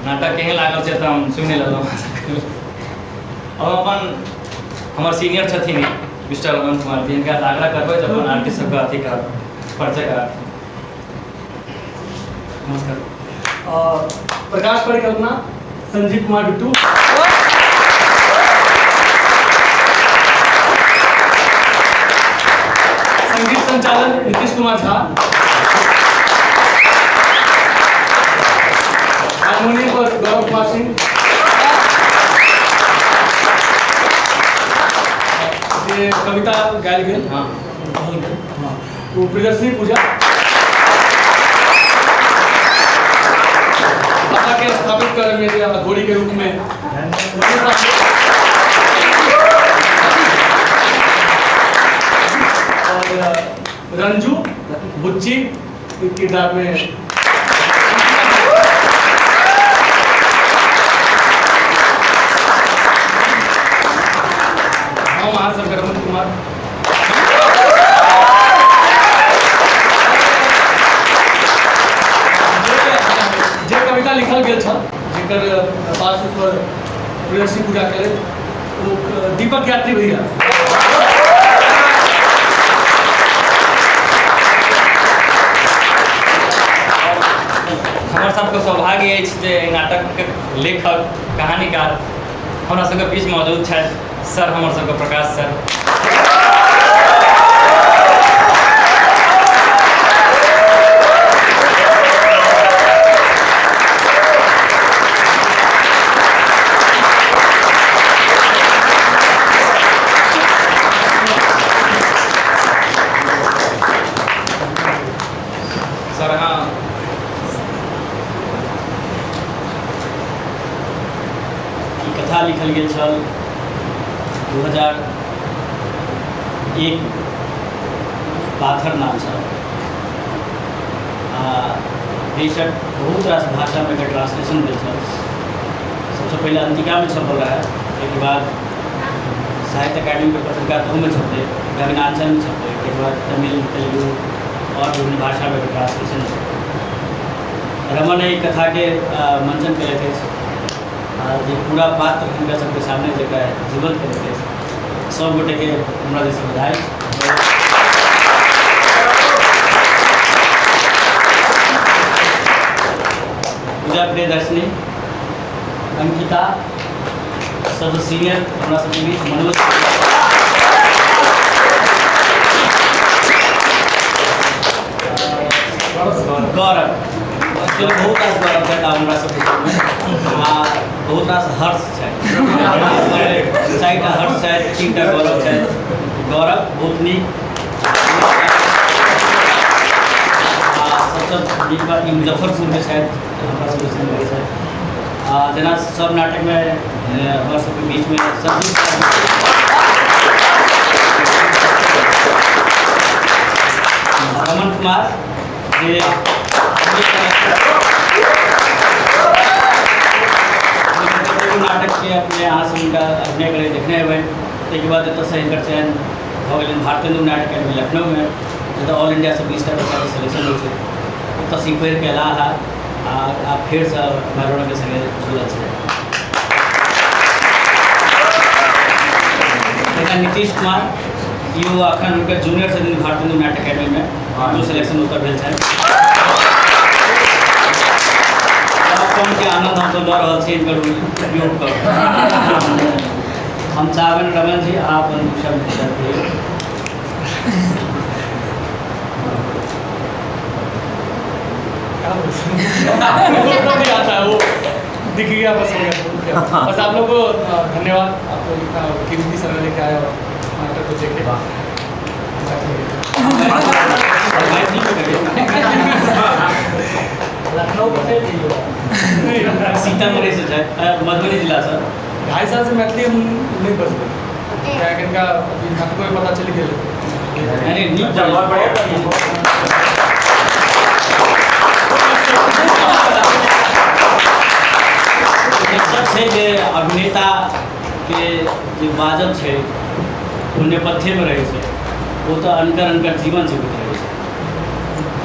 नाटक केहन लागल से तऽ हम सुनि लेलहुँ। हम अपन हमर सीनियर छथिन मिस्टर रमन कुमार जी, हिनका आग्रह करबै जे अपन आर्टिस्ट सबके अथी करब, परिचय कराबथिन। नमस्कार। प्रकाश परिकल्पना संजीव कुमार बिट्टू। संगीत संचालन नीतीश कुमार झा, हारमोनियम पर गौरव कुमार सिंह, जे कविता गायल गेल, हाँ कहल गेल, हाँ ओ प्रियदर्शनी पूजा, कथा के स्थापित करे में जे अघोरी के रूप में और रंजू बुच्ची के किरदार में। हम अहाँ सबके रमन कुमार। जे कविता लिखल गेल छल, जेकर पास पर प्रियदर्शी पूजा केलथि, ओ दीपक यात्री भैया। हमर सबके सौभाग्य अछि जे एहि नाटकके लेखक कहानीकार हमरा सबके बीच मौजूद छथि सर, हमर सबके प्रकाश सर। सर, अहाँ ई कथा लिखल गेल छल 2001, पाथर नाम छल आ बेशक बहुत रास भाषामे एकर ट्रांसलेशन भेल छल। सबसँ पहिले अंतिकामे छपल रहै, ताहिके बाद साहित्य अकादमीके पत्रिका तहूमे छपलै, गगनांचलमे छपलै, ताहिके बाद तमिल, तेलुगु आओर विभिन्न भाषामे एकर ट्रांसलेशन छपलै। रमन एहि कथाके मंचन केलथि अछि आ जे पूरा पात्र हिनका सबके सामने जकरा जीवंत केलथि अछि, सब गोटेके हमरा दिससँ बधाई। पूजा प्रियदर्शनी, अंकिता, सब सीनियर हमरा सबके बीच मनोज, गौरव, एक्चुअली बहुत रास गौरव छै हमरा सबके बीचमे आ बहुत रास हर्ष छै। चारिटा हर्ष छै, तीनटा गौरव छै। गौरव बहुत नीक आ सबसँ नीक बात ई मुजफ्फरपुरके छथि, हमरा सबके संगे छथि। आ जेना सब नाटकमे हमरा सबके बीचमे सब रमन कुमार जे नाटकके अपने अहाँ सब हुनका अभिनय करैत देखने हेबै। ताहिके बाद एतऽसँ हिनकर चयन भऽ गेलनि भारतेन्दु नाट्य अकेडमी लखनऊमे, जतऽ ऑल इंडियासँ 20टा बच्चाके सिलेक्शन होइ छै। ओतऽसँ ई पढ़िकऽ अयलाह हँ आ आब फेरसँ मैरोनाके सङ्गे जुड़ल छै। तहिना नीतीश कुमार, इहो अखन हुनकर जूनियर छथिन भारतेन्दु नाट्य अकेडमीमे, हुनको सिलेक्शन ओतऽ भेल छनि। लॉकडाउनके आनन्द हमसब लऽ रहल छी हिनकर उपयोग कऽ। हम चाहबनि रमन जी आप अपन दू शब्द कहियौ। नहीं आता है, वो दिख गया बस, हो गया। बस आप लोग को धन्यवाद, आप लोग इतना कीमती समय लेके आए और नाटक को देखे। लखनऊ सीतामढ़ी से छथि, मधुबनी जिलासँ। 2.5 साल से मैथिली हम नहीं बजबै, कियाकि इनका अभी नाटकों में पता चलि गेलै। नहीं, नीक। छै जे अभिनेताके जे बाजब छै ओ नेपथ्येमे रहै छै, ओ तऽ अनकर अनकर जीवन जीबैत रहै छै,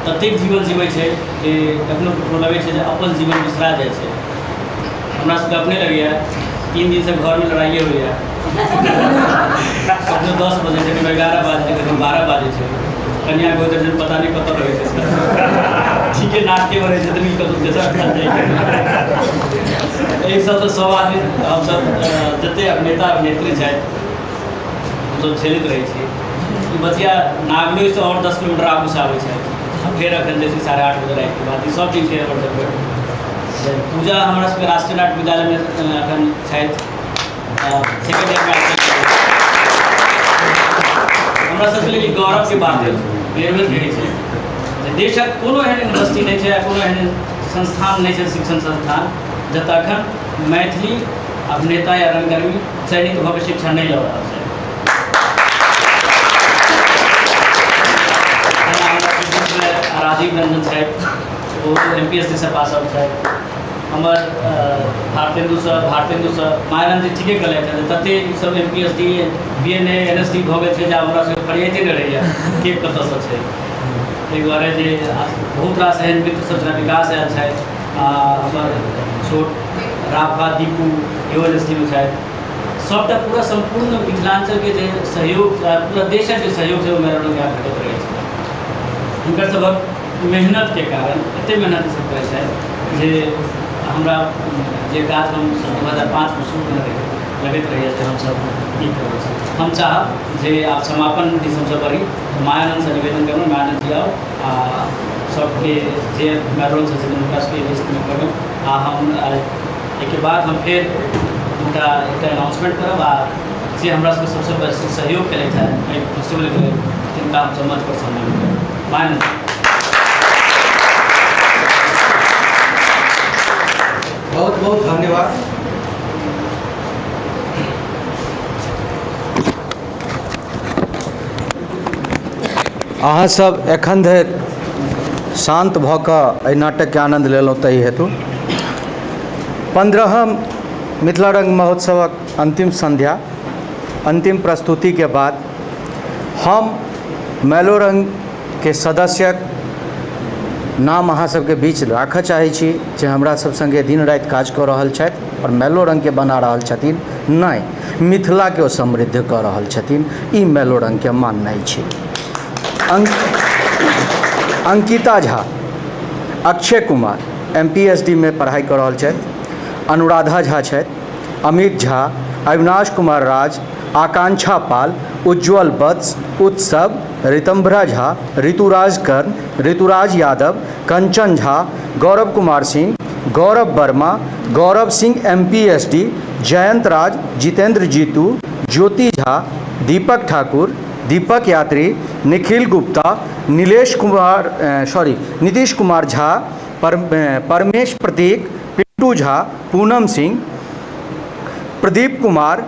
ततेक जीवन जीबै छै जे कखनो कखनो लगै छै जे अपन जीवन बिसरा जाइ छै। हमरा सबके अपने लगैए 3 दिनसँ घरमे लड़ाइए होइए, कखनो 10 बजै छै, कखनो 11 बाजै छै, कखनो 12 बाजै छै। कनिया गोदर जन पता नहीं कतऽ रहै छै, ठीके नाटके रहै छै तऽ कतौ तेसर ठाम जाइ छै। एहि सब तऽ सब आदमी हमसब जते अभिनेता अभिनेत्री छथि हमसब झेलैत रहै छी। ई बचिया नागलोइसँ आओर 10 किलोमीटर आगूसँ आबै छथि। फेर एखन जे छै 8:30 बजे रातिके बाद ई सब दिनके हमर सबके पूजा। हमरा सबके राष्ट्रीय नाट्य विद्यालयमे एखन छथि सेकेंड ईयरमे। हमरा सबके लेल ई गौरवके बात अछि, बेर बेर कहै छै जे देशक कोनो एहन यूनिवर्सिटी नहि छै आ कोनो एहन संस्थान नहि छै, शिक्षण संस्थान, जतऽ एखन मैथिली अभिनेता या रंगकर्मी चयनित भऽ कऽ शिक्षा नहि लऽ रहल छै। जेना हमरा फिजिक्समे राजीव रंजन छथि, ओ एम पी एस सी सँ पास आउट छथि। हमर भारतेन्दुसँ, भारतेन्दुसँ मायानन्द जी ठीके कहलथि जे ततेक ई सब M P S D, B N A, N S D भऽ गेल छै जे आब हमरा सबके फरियाइते नहि रहैए के कतऽसँ छै। ताहि दुआरे जे बहुत रास एहन मित्र सब जेना विकास आयल छथि आ हमर छोट राफा दीपू इहो एन एस डी मे छथि। सबटा पूरा सम्पूर्ण मिथिलाञ्चलके जे सहयोग, पूरा देशक जे सहयोग छै, ओ मैलोरंगके भेटैत रहै छै। हुनकर सभक मेहनतके कारण, एतेक मेहनत सब करै छथि जे हमरा जे काज हम सन् 2005मे शुरू केने रही, लगैत रहैए जे हमसब की करै छी। हम चाहब जे आब समापन दिस हमसब बढ़ी। मायानन्दसँ निवेदन करब, मायानन्द जी आउ आ सबके जे मैलोरंग छथिन हुनका सबके लिस्टमे करू आ हम एहिके बाद हम फेर दूटा एकटा अनाउंसमेंट करब आ जे हमरा सबके सबसँ बेसी सहयोग केलथि हेँ एहि फेस्टिवलके लेल, तिनका हमसब मंच पर सम्मानित करब। मायानन्द। बहुत बहुत धन्यवाद। अहाँ सब एखन धरि शान्त भऽ कऽ एहि नाटकके आनन्द लेलहुँ, ताहि हेतु 15म मिथिला रङ्ग महोत्सवक अन्तिम सन्ध्या, अन्तिम प्रस्तुतिके बाद हम मैलोरङ्गके सदस्यक नाम अहाँ सबके बीच राखऽ चाहै छी जे हमरा सब सङ्गे दिन राति काज कऽ रहल छथि आओर मैलोरङ्गके बना रहल छथिन नहि, मिथिलाके ओ समृद्ध कऽ रहल छथिन, ई मैलोरङ्गके माननाइ छै। अंकिता झा, अक्षय कुमार एम पी एस डी मे पढ़ाइ कऽ रहल छथि, अनुराधा झा छथि, अमित झा, अविनाश कुमार राज, आकांक्षा पाल, उज्ज्वल वत्स, उत्सव, ऋतम्भरा झा, ऋतुराज कर्ण, ऋतुराज यादव, कंचन झा, गौरव कुमार सिंह, गौरव वर्मा, गौरव सिंह एम पी एस डी, जयंत राज, जितेंद्र जीतू, ज्योति झा, दीपक ठाकुर, दीपक यात्री, निखिल गुप्ता, नीलेश कुमार, सॉरी, नीतीश कुमार झा, परमेश प्रतीक, पिंटू झा, पूनम सिंह, प्रदीप कुमार,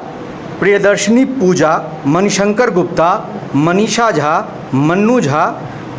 प्रियदर्शनी पूजा, मणिशंकर गुप्ता, मनीषा झा, मन्नू झा,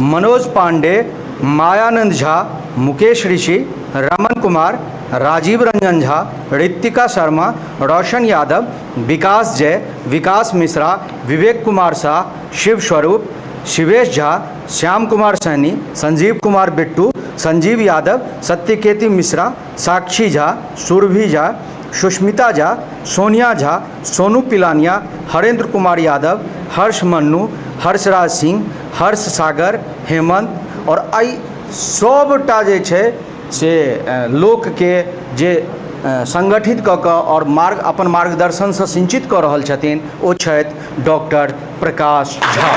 मनोज पांडे, मायानंद झा, मुकेश ऋषि, रमन कुमार, राजीव रंजन झा, ऋतिका शर्मा, रोशन यादव, विकास जय, विकास मिश्रा, विवेक कुमार शाह, शिव स्वरूप, शिवेश झा, श्याम कुमार सहनी, संजीव कुमार बिट्टू, संजीव यादव, सत्यकेति मिश्रा, साक्षी झा, सुरभि झा, सुष्मिता झा, सोनिया झा, सोनू पिलानिया, हरेंद्र कुमार यादव, हर्ष मन्नू, हर्षराज सिंह, हर्ष सागर, हेमंत और एहि सबटा जे छै से लोकके जे संगठित कऽ कऽ आओर मार्ग अपन मार्गदर्शनसँ सिंचित कऽ रहल छथिन, ओ छथि डॉक्टर प्रकाश झा।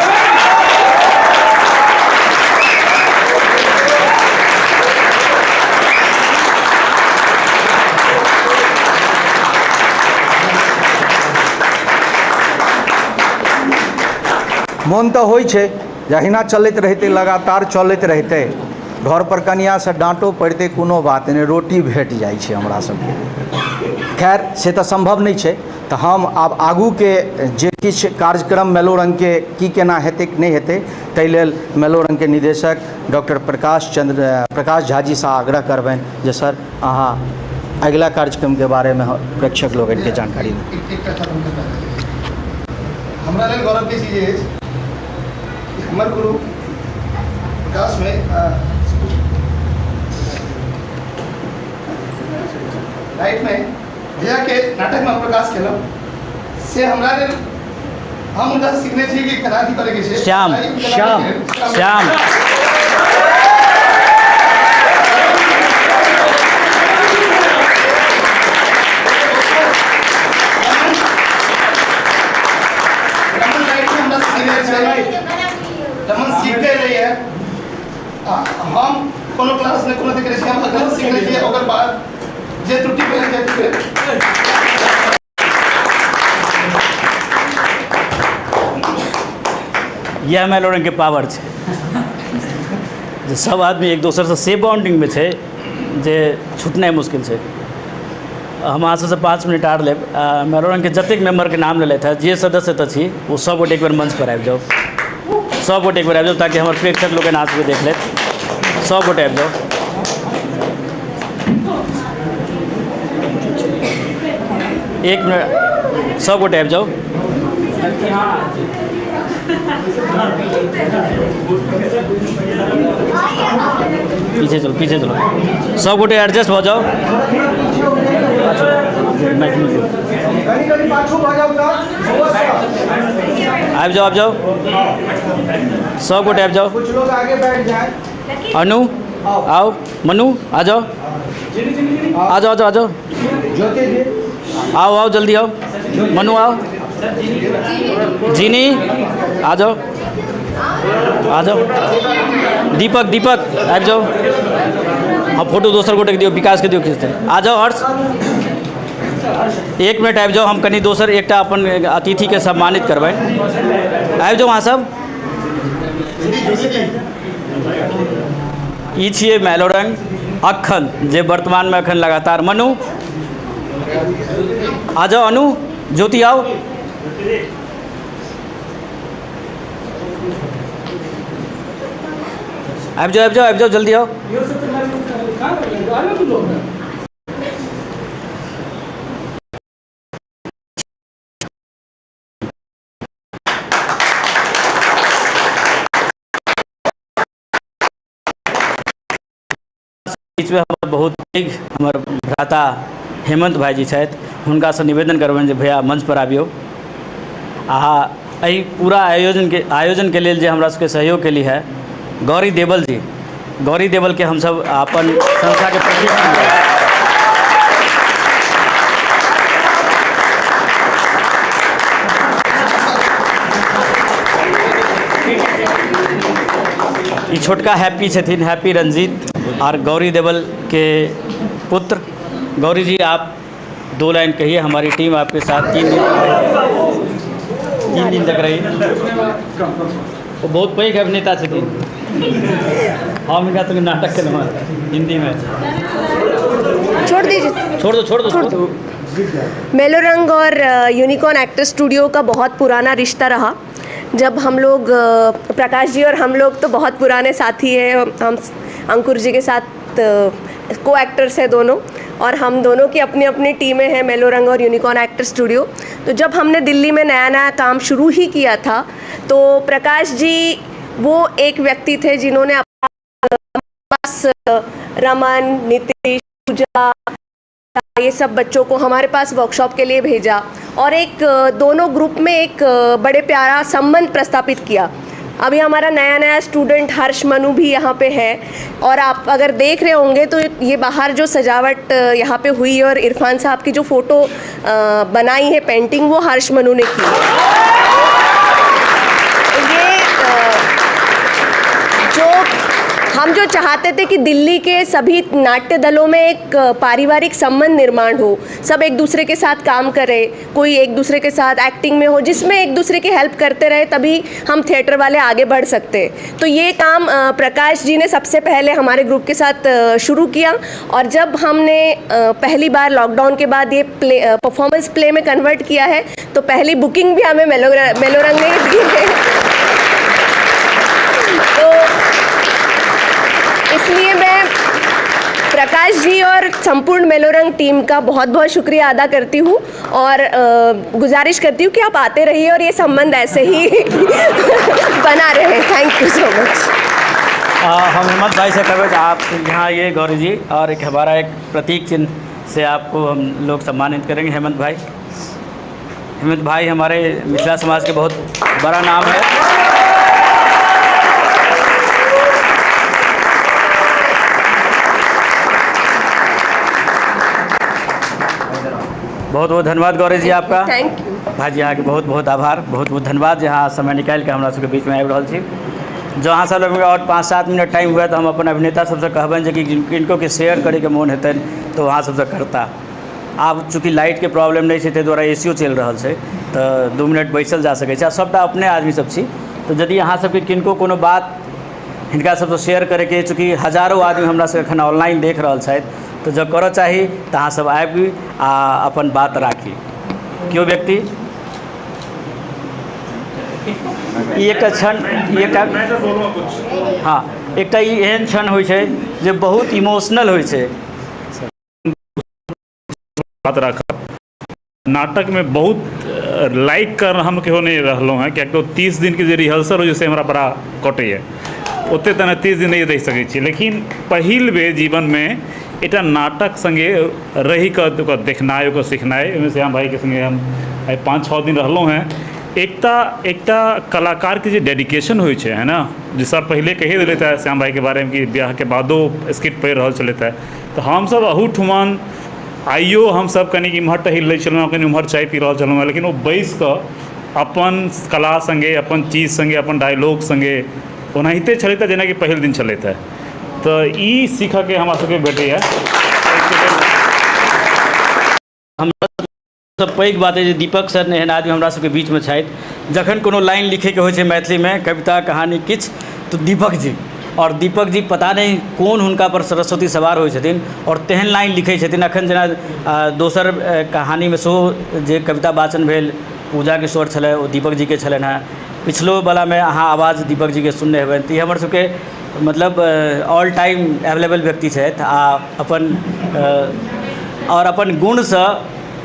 मोन तऽ होइ छै जे अहिना चलैत रहितै, लगातार चलैत रहितै। घर पर कनियासँ डाँटो पड़ितै, कोनो बात नहि, रोटी भेट जाइ छै हमरा सबके। खैर, से तऽ सम्भव नहि छै। तऽ हम आब आगूके जे किछु कार्यक्रम मैलोरङ्गके की केना हेतै, नहि हेतै, ताहि लेल मैलोरङ्गके निदेशक डॉक्टर प्रकाश चंद्र प्रकाश झाजीसँ आग्रह करबनि जे सर, अहाँ अगिला कार्यक्रमके बारेमे प्रेक्षक लोकनिके जानकारी दी। एकटा खत्म करना। हमरा लेल गौरवके चीज अछि कि हमर गुरु प्रकाशमे राइटमे भैयाके नाटकमे प्रकाश केलहुँ, से हमरा लेल, हम हुनकासँ सीखने छी कि केना की करैके छै। श्याम, श्याम, श्याम। रमन लाइटमे हमरा सीनियर छै। कोनो क्लास नहि कोनो अथी करै छी, हम अखन सीखने छियै। ओकर बाद जे त्रुटि भेल जे भेल। इएह मैलोरंगके पावर छै जे सब आदमी एक दोसरसँ से बॉन्डिंगमे छै जे छुटनाइ मुश्किल छै। हम अहाँ सबसँ 5 मिनट आर लेब। मैलोरंगके जतेक मेम्बरके नाम लेलथि हँ, जे सदस्य एतऽ छी, ओ सब गोटे एक बेर मंच पर आबि जाउ। सब गोटे एक बेर आबि जाउ ताकि हमर प्रेक्षक लोकनि अहाँ सबके देख लेत। सब गोटे आबि जाउ। एक मिनट, सब गोटे आबि जाउ। पीछे चलो, पीछे चलो, सब गोटे एडजस्ट भऽ जाउ। आबि जाउ, आबि जाउ, सब गोटे आबि जाउ। कुछ लोग आगे बैठ जाए। अनु आओ, मनु आ जाओ, आ जाओ, आ जाओ, आ जाओ। ज्योति जी आओ, आओ, जल्दी आओ। मनु आओ, जीनी आ जाओ, आ जाओ। दीपक, दीपक आबि जाओ। हाँ, फोटो दोसर गोटेके दियौ, विकासके दियौ, खींचते। आ जाओ हर्ष, 1 मिनट आबि जाओ। हम कनि दोसर एकटा अपन अतिथिके सम्मानित करबै। आबि जाओ अहाँ सब। ई छियै मैलोरंग अखन जे वर्तमानमे अखन लगातार। मनु आ जाओ, अनु, ज्योति आओ। आबि जाओ, आबि जाओ, आबि जाओ, जल्दी आओ। बीचमे हमर बहुत पैघ हमर भ्राता हेमन्त भाइजी छथि, हुनकासँ निवेदन करबनि जे भैया मंच पर आबियौ। अहाँ एहि पूरा आयोजनके लेल जे हमरा सबके सहयोग केली है गौरी देवल जी, गौरी देवलके हमसब अपन संस्थाके प्रतीक। ई छोटका हैप्पी छथिन, हैप्पी रंजीत और गौरी देवल के पुत्र। गौरी जी, आप 2 लाइन कहिए। हमारी टीम आपके साथ 3 दिन तक रही। वो बहुत पैघ अभिनेता छथिन। हम हिनका संगे नाटक केलहुँ हँ हिन्दीमे। छोड़ दीजिए। छोड़ दो, छोड़ दो, छोड़ दो। मेलोरंग और यूनिकॉर्न एक्टर स्टूडियो का बहुत पुराना रिश्ता रहा। जब हम लोग, प्रकाश जी और हम लोग तो बहुत पुराने साथी हैं। हम अंकुर जी के साथ को एक्टर्स हैं दोनों और हम दोनों की अपनी अपनी टीमें हैं, मेलोरंग और यूनिकॉर्न एक्टर स्टूडियो। तो जब हमने दिल्ली में नया नया काम शुरू ही किया था तो प्रकाश जी वो एक व्यक्ति थे जिन्होंने पास रमन, नीतीश, पूजा, ये सब बच्चों को हमारे पास वर्कशॉप के लिए भेजा और एक दोनों ग्रुप में एक बड़े प्यारा संबंध प्रस्थापित किया। अभी हमारा नया नया स्टूडेंट हर्ष मनु भी यहाँ पे है और आप अगर देख रहे होंगे तो ये बाहर जो सजावट यहाँ पे हुई और इरफान साहब की जो फ़ोटो बनाई है पेंटिंग, वो हर्ष मनु ने की। ये जो हम जो चाहते थे कि दिल्ली के सभी नाट्य दलों में एक पारिवारिक संबंध निर्माण हो, सब एक दूसरे के साथ काम करें, कोई एक दूसरे के साथ एक्टिंग में हो, जिसमें एक दूसरे की हेल्प करते रहे, तभी हम थिएटर वाले आगे बढ़ सकते हैं। तो ये काम प्रकाश जी ने सबसे पहले हमारे ग्रुप के साथ शुरू किया और जब हमने पहली बार लॉकडाउन के बाद ये प्ले, परफॉर्मेंस प्ले में कन्वर्ट किया है तो पहली बुकिंग भी हमें मेलोरंग ने ही दी है। तो इसलिए मैं प्रकाश जी और संपूर्ण मेलोरंग टीम का बहुत बहुत शुक्रिया अदा करती हूँ और गुजारिश करती हूँ कि आप आते रहिए और ये संबंध ऐसे ही बना रहे। Thank you so much. हम हेमंत भाई से कहबै आप यहाँ आइए गौरी जी और एक हमारा एक प्रतीक चिन्ह से आपको हम लोग सम्मानित करेंगे। हेमंत भाई, हेमंत भाई हमारे मिथिला समाज के बहुत बड़ा नाम है। बहुत बहुत धन्यवाद गौरी जी आपका। Thank you. भाजी, अहाँके बहुत बहुत आभार, बहुत बहुत धन्यवाद जे अहाँ समय निकालि कऽ हमरा सबके बीचमे आबि रहल छी। जँ अहाँ सब लगमे आओर 5-7 मिनट टाइम हुए तऽ हम अपन अभिनेता सबसँ कहबनि जे कि किनको के शेयर करैके मोन हेतनि तऽ ओ अहाँ सबसँ करता। आब चूँकि लाइटके प्रॉब्लम नहि छै ताहि दुआरे ए सी ओ चलि रहल छै तऽ 2 मिनट बैसल जा सकै छै आ सभटा अपने आदमी सब छी तऽ यदि अहाँ सबके किनको कोनो बात हिनका सबसँ शेयर करैके चूँकि हजारो आदमी हमरा सबके एखन ऑनलाइन देख रहल छथि तऽ जँ करऽ चाही तऽ अहाँ सब आबि आ अपन बात राखी। केओ व्यक्ति ई एकटा क्षण ई एकटा हँ एकटा ई एहन क्षण होइ छै जे बहुत इमोशनल होइ छै। बात राखब नाटकमे बहुत लाइक कर हम केहो नहि रहलहुँ हेँ, किएकि 30 दिनके जे रिहर्सल होइ छै से हमरा बड़ा कटैए, ओतेक तऽ 30 दिन नहि रहि सकै छी। लेकिन पहिल बेर जीवनमे एकटा नाटक सङ्गे रहिकऽ ओकर देखनाइ, ओकर सिखनाइ, ओहिमे श्याम भाइके सङ्गे हम आइ 5-6 दिन रहलहुँ हेँ। एकटा एकटा कलाकारके जे डेडिकेशन होइ छै, है ने, जे सर पहिले कहि देलथि हेँ श्याम भाइके बारेमे कि बिआहके बादो स्क्रिप्ट पढ़ि रहल छलथि हेँ, तऽ हमसभ अहूठुमन आइयो हमसभ कनि इम्हर टहलि लै छलहुँ हँ, कनि उम्हर चाय पी रहल छलहुँ हँ, लेकिन ओ बैसि कऽ अपन कला सङ्गे, अपन चीज सङ्गे, अपन डायलॉग सङ्गे ओनाहिते छलथि हेँ जेनाकि पहिल दिन छलथि हेँ। तऽ ई सीखऽके हमरा सबके भेटैए। हमरा सबसँ पैघ बात अछि जे दीपक सर एहन आदमी हमरा सबके बीचमे छथि। जखन कोनो लाइन लिखैके होइ छै मैथिलीमे, कविता, कहानी किछु, तऽ दीपक जी, आओर दीपक जी पता नहि कोन हुनका पर सरस्वती सवार होइ छथिन आओर तेहन लाइन लिखै छथिन। एखन जेना दोसर कहानीमे सेहो जे कविता वाचन भेल, पूजाके स्वर छलै ओ दीपक जीके छलनि हेँ। पिछलो वलामे अहाँ आवाज दीपक जीके सुनने हेबनि। तऽ ई हमर सबके मतलब ऑल टाइम एवेलेबल व्यक्ति छथि आ अपन आओर अपन गुणसँ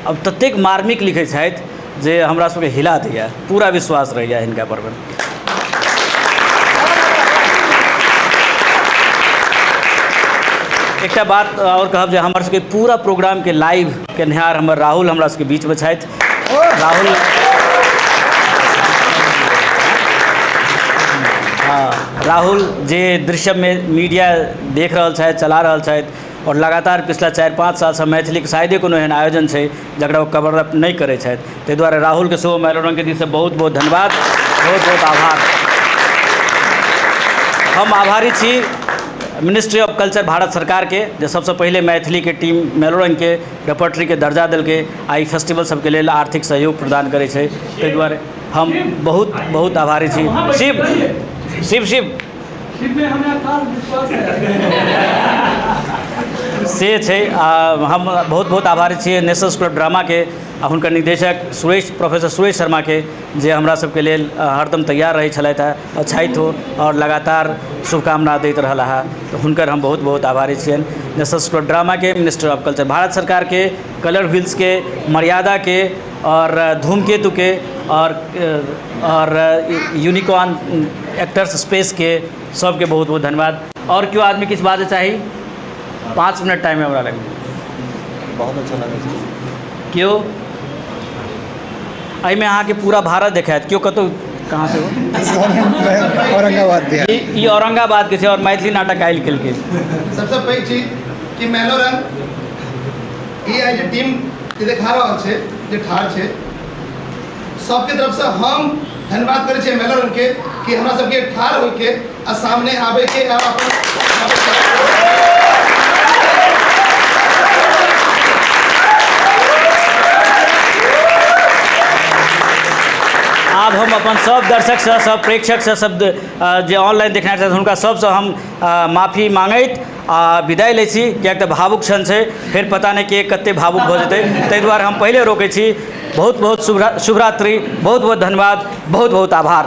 अब ततेक मार्मिक लिखै छथि जे हमरा सबके हिला दैए। पूरा विश्वास रहैए हिनका परमे। एकटा बात आओर कहब जे हमर सबके पूरा प्रोग्रामके लाइव केनिहार हमर राहुल हमरा सबके बीचमे छथि। राहुल, हँ, राहुल जे दृश्यमे मीडिया देख रहल छथि, चला रहल छथि आओर लगातार पिछला 4-5 सालसँ मैथिलीके शायदे कोनो एहन आयोजन छै जकरा ओ कवर अप नहि करै छथि। ताहि दुआरे राहुलके सेहो मैलोरंगके दिससँ बहुत बहुत धन्यवाद, बहुत बहुत आभार। हम आभारी छी मिनिस्ट्री ऑफ कल्चर भारत सरकारके जे सबसँ पहिले मैथिलीके टीम मैलोरंगके रेपर्टरीके दर्जा देलकै आ ई फेस्टिवल सबके लेल आर्थिक सहयोग प्रदान करै छै। ताहि दुआरे हम बहुत बहुत आभारी छी। शिव शिव शिव से छै। आ हम बहुत बहुत आभारी छियै नेशनल स्कूल ऑफ ड्रामाके आ हुनकर निदेशक सुरेश, प्रोफेसर सुरेश शर्माके जे हमरा सबके लेल हरदम तैयार रहै छलथि हेँ आओर छथि हो आओर लगातार शुभकामना दैत रहला हेँ, तऽ हुनकर हम बहुत बहुत आभारी छियनि। नेशनल स्कूल ऑफ ड्रामाके, मिनिस्टर ऑफ कल्चर भारत सरकारके, कलर व्हील्सके, मर्यादाके आओर धूमकेतुके आओर यूनिकॉर्न एक्टर्स स्पेसके सबके बहुत बहुत धन्यवाद। आओर केओ आदमी किछु बाजऽ चाही? 5 मिनट टाइम है हमरा लग। बहुत अच्छा लगै छै। केओ एहिमे अहाँके पूरा भारत देखायत। केओ कतहु कहाँ से हो? औरंगाबाद, बिहार। ई औरंगाबादके छै आओर मैथिली नाटक आयल केलकै। सबसँ पैघ चीज कि मैलोरंग ई आइ जे टीम जे देखा रहल छै, जे ठाढ़ छै, सबके तरफसँ हम धन्यवाद करै छियै मैलोरंगके कि हमरा सबके ठाढ़ होइके आ सामने आबैके आ अपन आब हम अपन सब दर्शकसँ, सब प्रेक्षकसँ, सब जे ऑनलाइन देखने छथि हुनका सबसँ हम माफी मांगैत आ विदाई लै छी, किएक तऽ भावुक क्षण छै, फेर पता नहि के कते भावुक भऽ जेतै, ताहि दुआरे हम पहिले रोकै छी। बहुत बहुत शुभरात्रि, बहुत बहुत धन्यवाद, बहुत बहुत आभार।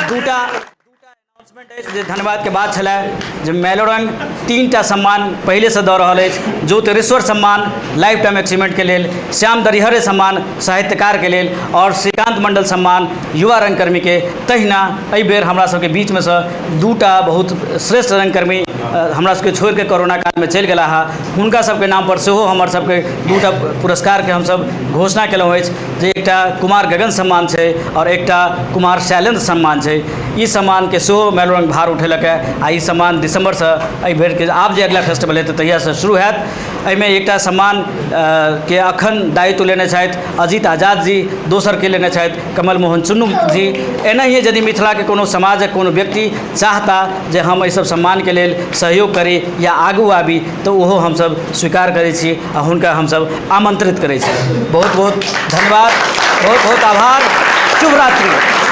दूटा अनाउंसमेंट अछि जे धन्यवादके बात छलै जे मैलोरंग 3टा सम्मान पहिलेसँ दऽ रहल अछि। ज्योतिरीश्वर सम्मान लाइफ टाइम अचीवमेंटके लेल, श्याम दरिहरे सम्मान साहित्यकारके लेल आओर श्रीकान्त मण्डल सम्मान युवा रंगकर्मीके। तहिना एहि बेर हमरा सबके बीचमे सँ 2टा बहुत श्रेष्ठ रंगकर्मी हमरा सबके छोड़िके कोरोना कालमे चलि गेलाह, हुनका सबके नामपर सेहो हमर सबके 2टा पुरस्कारके हमसब घोषणा केलहुँ अछि जे एकटा कुमार गगन सम्मान छै आओर एकटा कुमार शैलेन्द्र सम्मान छै। ई सम्मानके सेहो मैलोरंग मैलोरंग भार उठेलक आ ई सम्मान दिसम्बरसँ एहि बेरके आब जे अगिला फेस्टिवल हेतै तहियासँ शुरू हैत। एहिमे एकटा सम्मान के अखन दायित्व लेने छथि अजीत आजाद जी, दोसरके लेने छथि कमल मोहन चुन्नू जी। एनाहिए यदि मिथिलाके कोनो समाजक कोनो व्यक्ति चाहता जे हम एहि सब सम्मानके लेल सहयोग करी या आगू आबी तऽ ओहो हमसब स्वीकार करै छी आ हुनका हमसब आमंत्रित करै छी। बहुत बहुत धन्यवाद, बहुत बहुत आभार। शुभ रात्रि।